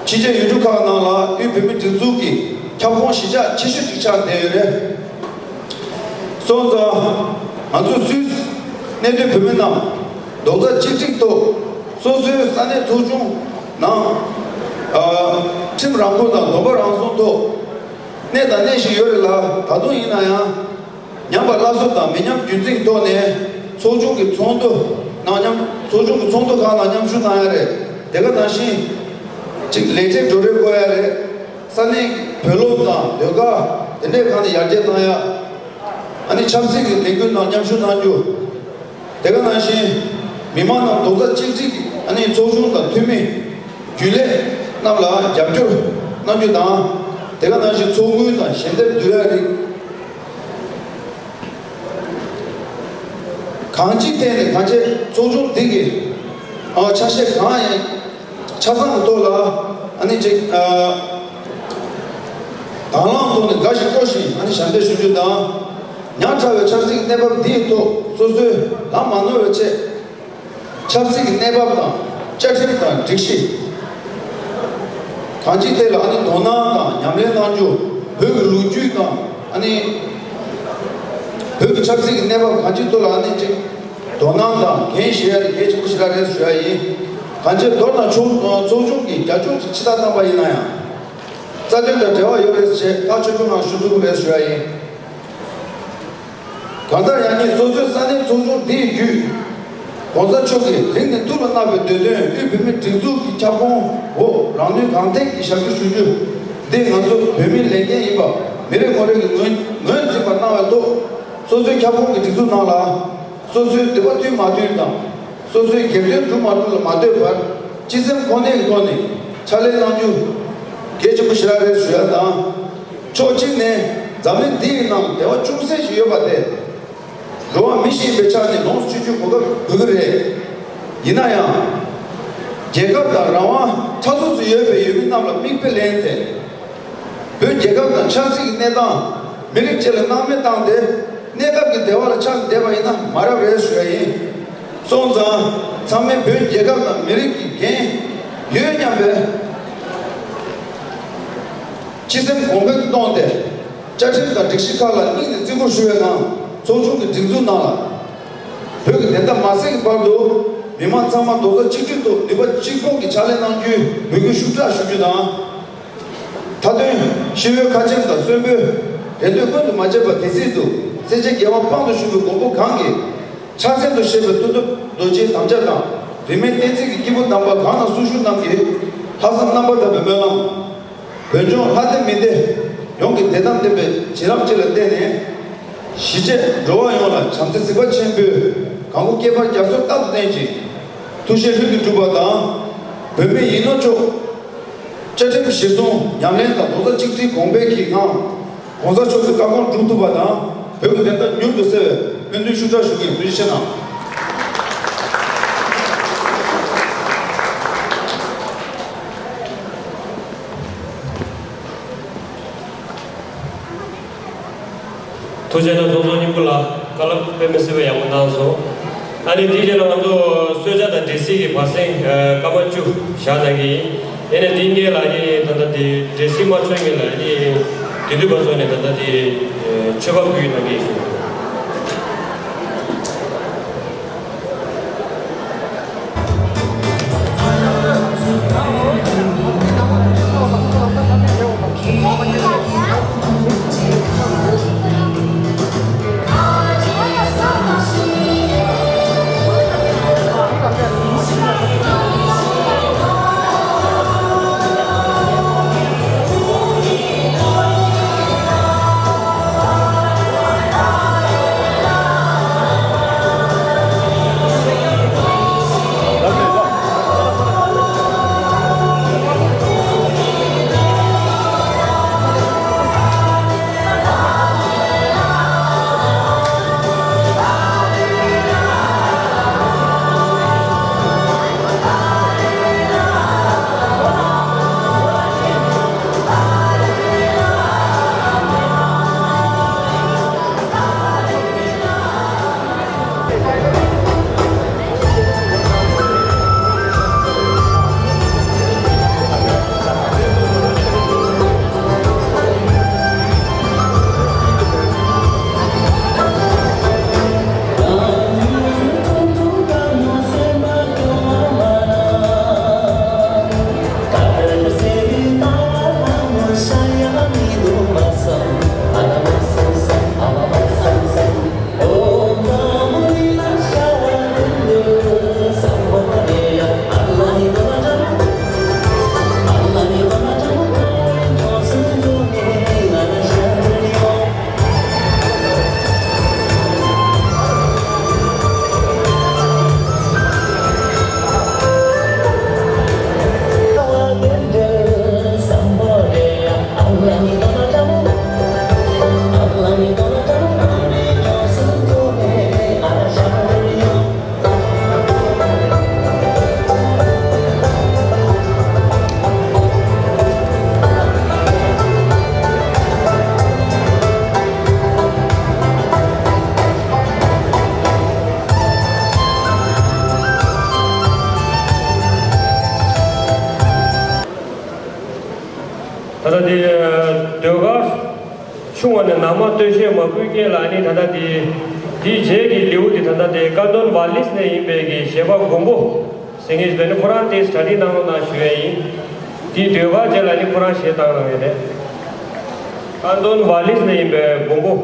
ཕྱི་རྒྱལ་ཡུལ་གྲུ་ཁག་ནང་ལ་དབུས་བོད་མིའི་སྒྲིག་འཛུགས་ཀྱི་ཁྱབ་ཁོངས་གཞིས་ཆགས་ཆེ་ཤོས་ཤིག་ཆགས་བསྡད་ཡོད་རེད། སོང་ཙང་། ང་ཚོ་སུད་སི་གནས་སྡོད་བོད་མི་རྣམས་རྡོག་རྩ་གཅིག་སྒྲིལ་ཐོག་སོ་སོའི་ས་གནས་ཚོགས་ཆུང་ནང་། ཨ། ཁྲིམས་རང་ཁུར་དང་སྡོམ་པ་རང་སྲུང་ཐོག་གནས་དང་གནས་བཞིན་ཡོད་རེད་ལ། ད་དུང་ཡིན་ན་ཡང་། ཉམས་པ་སླར་གསོ་དང་མི་ཉམས་རྒྱུན་འཛིན་ཐོག་ནས་ཚོགས་ཆུང་གི་ཚོགས་འདུ་ནང་མཉམ། ཚོགས་ཆུང་གི་ཚོགས་འདུ་ཁག་ནང་མཉམ་ཞུགས་གནང་ཡ་རེད། དེ་ག་ནང་བཞིན་གཅིག་ལས་བྱེད་གྲོས་རེ་བསྐོ་ཡ་རེད། ས་གནས་བོད་སློབ་དང་ཟློས་གར་དེ་འདྲའི་ཁག་ནས་ཡར་རྒྱས་གཏོང་ཡ། ཨ་ནི་ཆབ་སྲིད་ཀྱི་ལས་འགུལ་ནང་མཉམ་ཞུགས་གནང་རྒྱུ། དེ་ག་ནང་བཞིན་མི་མང་རྣམས་རྡོག་རྩ་གཅིག་སྒྲིལ་གྱིས་ཨ་ནི་ཚོགས་ཆུང་དང་འཐུས་མི་རྒྱུན་ལས་རྣམས་ལ་རྒྱབ་སྐྱོར་གནང་རྒྱུ་དང་། དེ་ག་ནང་བཞིན་ཚོགས་འགུལ་དང་ཞལ་འདེབས་བསྡུ་ཡ་རིགས། གང་ཅིའི་ཐད་ནས་ད་ཆ་ཚོགས་ཆུང་འདི་གི་ཨ་ཆ་ཤས་གང་ཡིན། ཆ་ཚང་གི་ཐོག་ལ་ཨ་ནི་ཅིག་ཨ་ དང་བླངས་ཐོག་ནས་དགའ་ཞིང་སྤྲོ་ཞིང་ཨ་ནི་ཞབས་འདེགས་ཞུ་རྒྱུ་དང་། ཉག་ཕྲ་བའི་ཆབ་སྲིད་ཀྱི་གནས་བབ་འདིའི་ཐོག་སོ་སོའི་ལམ་མ་ནོར་བའི་ཆེད། ཆབ་སྲིད་ཀྱི་གནས་བབ་དང་བཅའ་ཁྲིམས་དང་སྒྲིག་གཞི། གང་ཅིའི་ཐད་ལ་ཨ་ནི་དོ་སྣང་དང་ཉམས་ལེན་གནང་རྒྱུ། བོད་ཀྱི་ལོ་རྒྱུས་དང་ཨ་ནི་བོད་ཀྱི་ཆབ་སྲིད་ཀྱི་གནས་བབ་གང་ཅིའི་ཐོག་ལ་ཨ་ནི་ཅིག་དོ་སྣང་དང་འགན་བཞེས་ཡ་དེ་གལ་ཆེན་པོ་ཞེ་དྲག་རེད་ཞུ་ཡ་ཡིན། གང་ཅིའི་མདོར་ན་ཚོགས་ཚོགས་ཆུང་གི་རྒྱབ་ལྗོངས་ཅིག་ཕྱི་ལྟར་བཏང་པ་ཡིན་ན་ཡང་། རྩ་དོན་དང་འབྲེལ་བ་ཡོད་རེད་ཟེར་ཐག་ཆོད་པོའི་ངང་ཞུ་ཐུབ་ཀྱི་རེད་ཞུ་ཡ་ཡིན། གང་ལྟར་ཡང་སྙིང་སོ་སོའི་ས་གནས་ཚོགས་ཆུང་འདི་ཡི་བརྒྱུད། ༸གོང་ས་མཆོག་གིས་རིང་ནས་ཐུགས་ལ་བརྣག་པའི་འདོད་དོན་དབུས་བོད་མིའི་སྒྲིག་འཛུགས་ཀྱི་ཁྱབ་ཁོངས་འོག་རང་ནུས་གང་ཐེག་གིས་ཞབས་ཞུ་ཞུ་རྒྱུ། འདི་ང་ཚོ་བོད་མིའི་ལས་འགན་ཡིན་པ་མི་རེ་ངོ་རེ་གིས་ངོས་ངོས་འཛིན་པ་གནང་བའི་ཐོག་སོ་སོའི་ཁྱབ་ཁོངས་ཀྱི་སྒྲིག་འཛུགས་ནང་ལ་སོ་སོའི་འདོད་པ་མཐུན་མ་མཐུན་དང་། སོ་སོའི་སྒེར་དོན་སྒྲུབ་མ་སྒྲུབ་ལ་མ་ལྟོས་པར་སྤྱི་སེམས་ཁོ་ནའི་ཐོག་ནས་ཕྱག་ལས་གནང་རྒྱུ་གལ་ཆེན་པོ་ཞེ་དྲག་རེད་ཞུ་ཡ་དང་། ཕྱོགས་གཅིག་ནས་འཛམ་གླིང་འདིའི་ནང་བདེ་བ་ཅུང་ཟད་ཞིག་ཡོད་པ་དེ་འགྲོ་བ་མི་ཞིག་ཡིན་པའི་ཆ་ནས་ལོངས་སུ་སྤྱོད་རྒྱུའི་གོ་སྐབས་དགོས་ཀྱི་རེད། ཡིན་ན་ཡང་། རྒྱལ་ཁབ་དང་རང་དབང་ཕྲ་ཚུགས་སུ་ཡོད་པའི་ཡུལ་མི་རྣམས་ལ་མིག་དཔེ་ལེན་ཏེ། བོད་རྒྱལ་ཁབ་དང་ཆབ་སྲིད་ཀྱི་གནས་སྟངས་མི་རིགས་བཅས་ལ་སྣང་མེད་བཏང་སྟེ། གནས་སྐབས་ཀྱི་བདེ་བ་ལ་ཆགས་བསྡད་པ་ཡིན་ན་མ་རབས་རེད་ཞུ་ཡ་ཡིན། སོང་ཙང་ཚང་མས་བོད་རྒྱལ་ཁབ་དང་མི་རིགས་ཀྱི་འགན་ཡོད་སྙམ་པའི་སྤྱི་སེམས་གོང་འཕེལ་གཏོང་སྟེ། བཅའ་ཁྲིམས་དང་སྒྲིག་གཞི་ཁག་ལ་སྙིང་ནས་བརྩི་བཀུར་ཞུ་བའི་ངང་ཚོགས་ཆུང་གི་སྒྲིག་འཛུགས་གནང་ལ། བོད་ཀྱི་བདེན་མཐའ་མ་གསལ་གྱི་བར་དུ་མི་མང་ཚང་མ་རྡོག་རྩ་གཅིག་སྒྲིལ་ཐོག་ནུས་པ་གཅིག་སྤུངས་ཀྱིས་ཕྱག་ལས་གནང་རྒྱུའི་འབོད་སྐུལ་ཤུགས་དྲག་ཞུ་རྒྱུ་དང་། མཐའ་དོན་ཤི་བོའི་ཁ་ཆེམས་དང་གསོན་པོའི་རེ་འདོད་མངོན་དུ་མ་བྱས་པར་དེ་སྲིད་དུ་སེར་བྱེས་རྒྱལ་དབང་དཔང་དུ་བཞུགས་པའི་མགོན་པོ་གང་གི་ཕྱག་མཚན་དུ་བཞེས་པའི་མཐུ་སྟོབས་རྡོ་རྗེའི་དམ་བཅའ་དང་རིས་མེད་བསྟན་འཛིན་གྱི་སྐྱེས་བུ་དམ་པ་གང་ན་སུ་བཞུགས་རྣམས་ཀྱི་ལྷག་བསམ་རྣམ་པར་དག་པའི་སྨོན་ལམ། བོད་ལྗོངས་ལྷ་སྡེ་མི་སྡེ་ཡོངས་ཀྱི་བདེ་ཐང་ལྡན་པའི་བྱིན་རླབས་བཅས་ལ་བརྟེན་ནས། གཞིས་བྱེས་འགྲོ་བ་ཡོངས་ལ་བྱམས་བརྩེ་གཟིགས་པ་ཆེན་པོས་གང་བསྐལ་པར་རྒྱ་མཚོ་ལྟར་དུ་བརྟན་ཅིང་། ཐུགས་བཞེད་ལྷུན་གྱིས་གྲུབ་པ་དང་། བོད་མི་ཡིད་དབང་འཕྲོག་བཅའ་ཁྲིམས་གཞིར་བཟུང་ཉམས་ལེན་དང་རྡོག་རྩ་གཅིག་སྒྲིལ་གོང་འཕེལ་གྱི་ངང་། ༸གོང་ས་མཆོག་གི་བཀའ་དགོངས་སྒྲུབ་ཐུབ་པ་དང་བོད་ཀྱི་བདེན་མཐའ་མྱུར་དུ་གསལ་བའི་སྨོན་འདུན་ཤུགས་དྲག་ཞུ་གི་ཡིན། ཐུགས་རྗེ་ཆེ་གནང་། ཐུགས་རྗེ་གནང་། ཚོགས་གཙོ་སྙིང་པོ་ལགས་བཀའ་སློབ་དཔེ་མི་སྲིད་པ་ཡག་པོ་གནང་སོང་། ཨ་ནི་དེའི་རྗེས་ལ་ང་ཚོ་གསོལ་ཇ་དང་འབྲས་སིལ་གྱི་བར་གསེང་སྐར་མ་བཅུ་བཞག་གནང་གི་ཡིན། དེ་ནས་འདི་སྔོན་ལ་ནི་ད་ལྟ་དེ་འབྲས་སིལ་མ་མཆོད་སྔོན་ལ་ནི་དེ་དུས་བར་སོང་ནས་ད་ལྟ་དེ་མཆོད་པ་ཕུལ་གནང་གི་ཡིན། ད་ལྟ་དེ་ཟློས་གར་ཆུང་བ་ནས་ནང་མ་སྟོད་གཞས་མ་བུའི་སྐད་ལ། ཨ་ནི་ད་ལྟ་དེ་དེའི་རྗེས་ཀྱི་ལེའུ་དེ་ད་ལྟ་དེ་ཀ་འདོན་ཝཱ་ལིས་ནས་ཡིན་པའི་གི་གཞས་པ་མགོན་པོ་ཟེར་མཁན་ཞིག་འདུག་ཨ་ནི་ཁོ་རང་དེ་སི་ཊ་ཌི་གནང་རོགས་གནང་ཞུ་ཡས་ཡིན། དེའི་ཟློས་གར་རྗེས་ལ་ཨ་ནི་ཁོ་རང་གཞས་བཏང་གནང་ཡས་རེད། ཀ་འདོན་ཝཱ་ལིས་ནས་ཡིན་པའི་མགོན་པོ།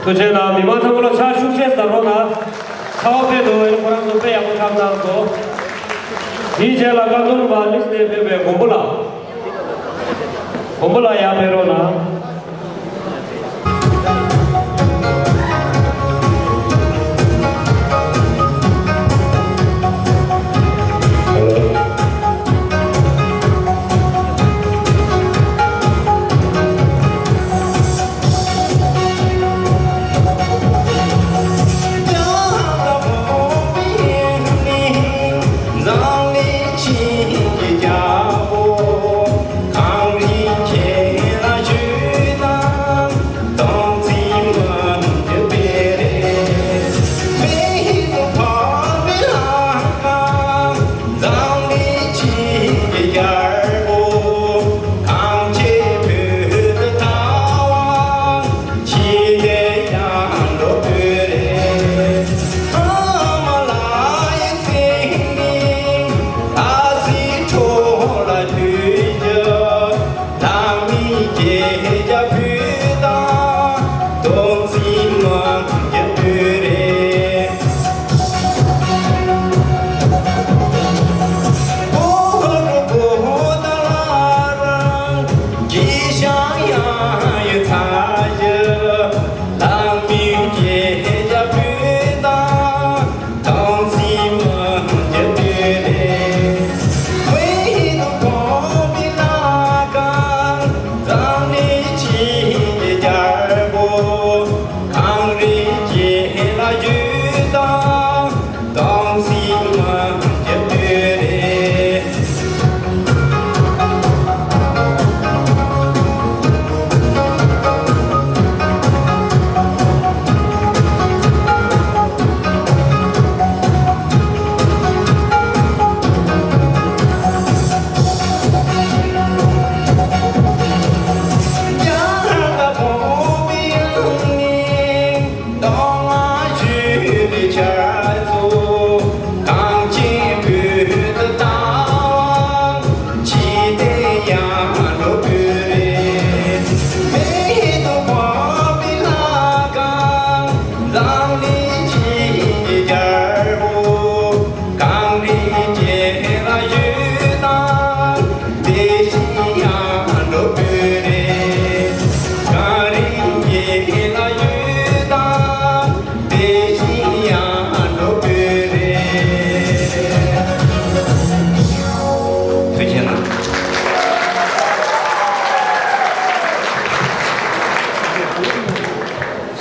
ཐུགས་རྗེ་གནང་། མི་མང་ཚང་མ་ལོ་ཕྱག་ཤུགས་ཆེ་ཙམ་རོགས་གནང་། ཚ་བ་དཔེ་འདུག་ཨེ་ཁོ་རང་ཚོ་དཔེ་ཡག་པོ་འཁྲབ་གནང་སོང་། དེའི་རྗེས་ལ་ཀ་འདོན་ཝཱ་ལིས་ནས་ཕེབས་པའི་མགོན་པོ་ལགས། མགོན་པོ་ལགས་ཡར་ཕེབས་རོགས་གནང་།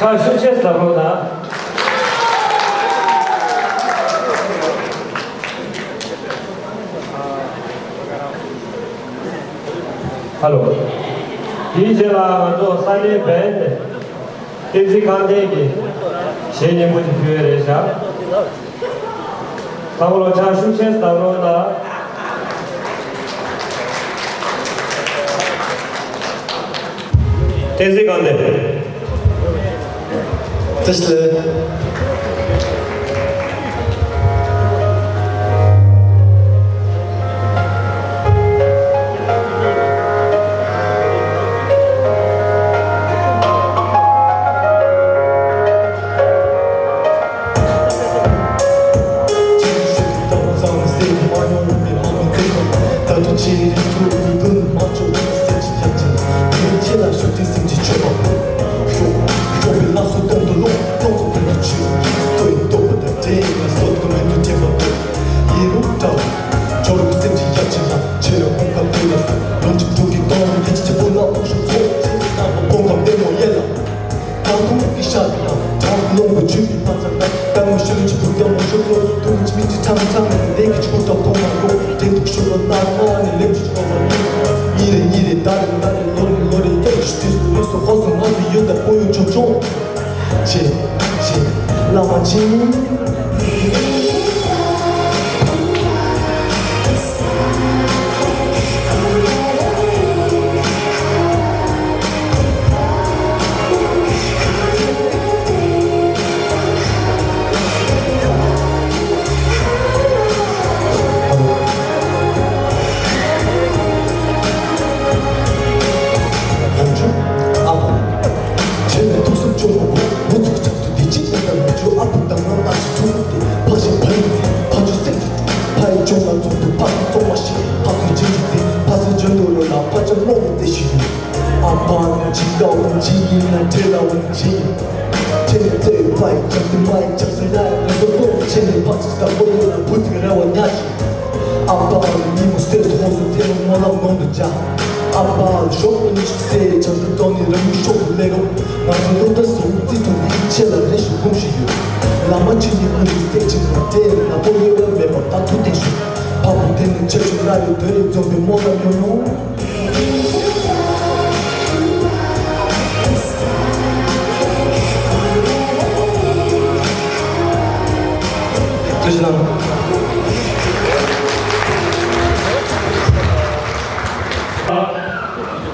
ཁ་ཤུགས་ཆེ་ཙམ་རོགས་གནང་། ཧ་ལོ། དེའི་རྗེས་ལ་ང་ཚོ་ས་གནས་བན་ནས་བསྟན་འཛིན་ཁང་ལྡན་གྱིས་གཞས་སྙན་པོ་ཞིག་ཕུལ་ཡས་རེད་བཞག་ཚང་མ་ལོ་ཕྱག་ཤུགས་ཆེ་བཏང་རོགས་གནང་། བསྟན་འཛིན་སྒང་སྟེང་། བཀྲ་ཤིས་བདེ་ལེགས། བཀྲ་ཤིས་གནང་།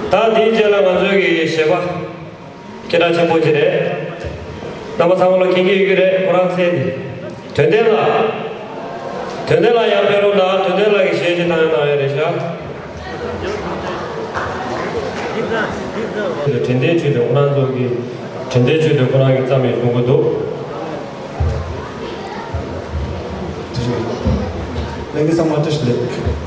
ད་དེའི་རྗེས་ལ་ང་ཚོའི་གི་གཞས་པ་སྐད་གྲགས་ཆེན་པོ་ཅིག་རེད། རྣམ་པ་ཚང་མ་ལ་མཁྱེན་གྱི་ཡོད་ཀྱི་རེད། ཁོ་རང་ཚེ་འདི་དོན་ལྡན་ལགས། དོན་ལྡན་ལགས་ཡང་ཕེབས་རོགས་གནང་། དོན་ལྡན་ལགས་ཀྱི་གཞས་ཅིག་བཏང་ཡོད་གནང་ཡོད་རེད་ཤག་དྲན་རྟེན་ཆོས་དེ་ཁོ་རང་ཚོ་གི་དྲན་རྟེན་ཆོས་དེ་ཁོ་རང་གི་བརྩམས་ཡོད་གསུང་གི་འདུག་ལྷན་རྒྱས་ཚང་མ་བཀྲ་ཤིས་བདེ་ལེགས།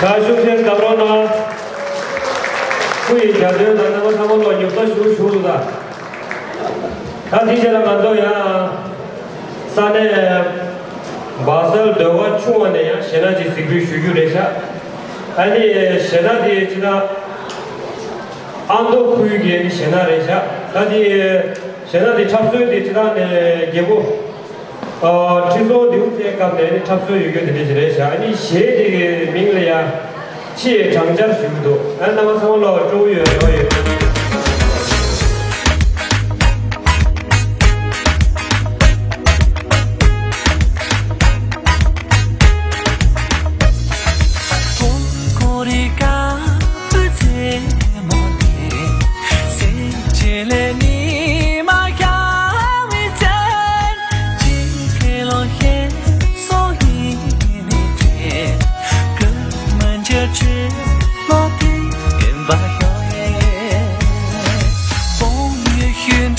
ཕྱག་ཤུགས་ཆེན་བརྡབ་རོགས་གནང་། སྐུ་ཡི་རྒྱབ་མདུན་དང་རྣམ་པ་ཚང་མ་ལོ་ཉུག་ལྟ་ཞུ་ཞུ་ལུ་ད། ད་དེ་རྗེས་ལ་ང་ཚོ་ཡང་ས་གནས་བག་ཟལ་ཟློས་གར་ཆུང་བ་ནས་ཡང་གཞས་སྣ་ཅིག་གཟིགས་འབུལ་ཞུ་རྒྱུ་རེད་ཤག་ཨ་ནི་གཞས་སྣ་དེ་ཅི་ད་ཨ་མདོ་ཁུལ་གྱི་ཨ་ནི་གཞས་སྣ་རེད་ཤག་ད་དེ་གཞས་སྣ་དེ་འཁྲབ་སྲོལ་དེ་ཅི་ད་ནས་རྒྱལ་པོ། ཨ། ཁྲི་སྲོང་ལྡེའུ་བཙན་སྐབས་ནས་ནི་འཁྲབ་སྲོལ་ཡོད་རྒྱུ་དེ་འདྲ་ཞིག་རེད་ཤག་ཨ་ནི་གཞས་དེ་གི་མིང་ལ་ཡ་ཕྱི་ཡི་སྦྲང་ཆར་ཞུ་གི་འདུག་ཨ་ནི་རྣམ་པ་ཚང་མ་ལོ་སྤྲོ་བོ་ཡོད་རེ་བ་ཡོད།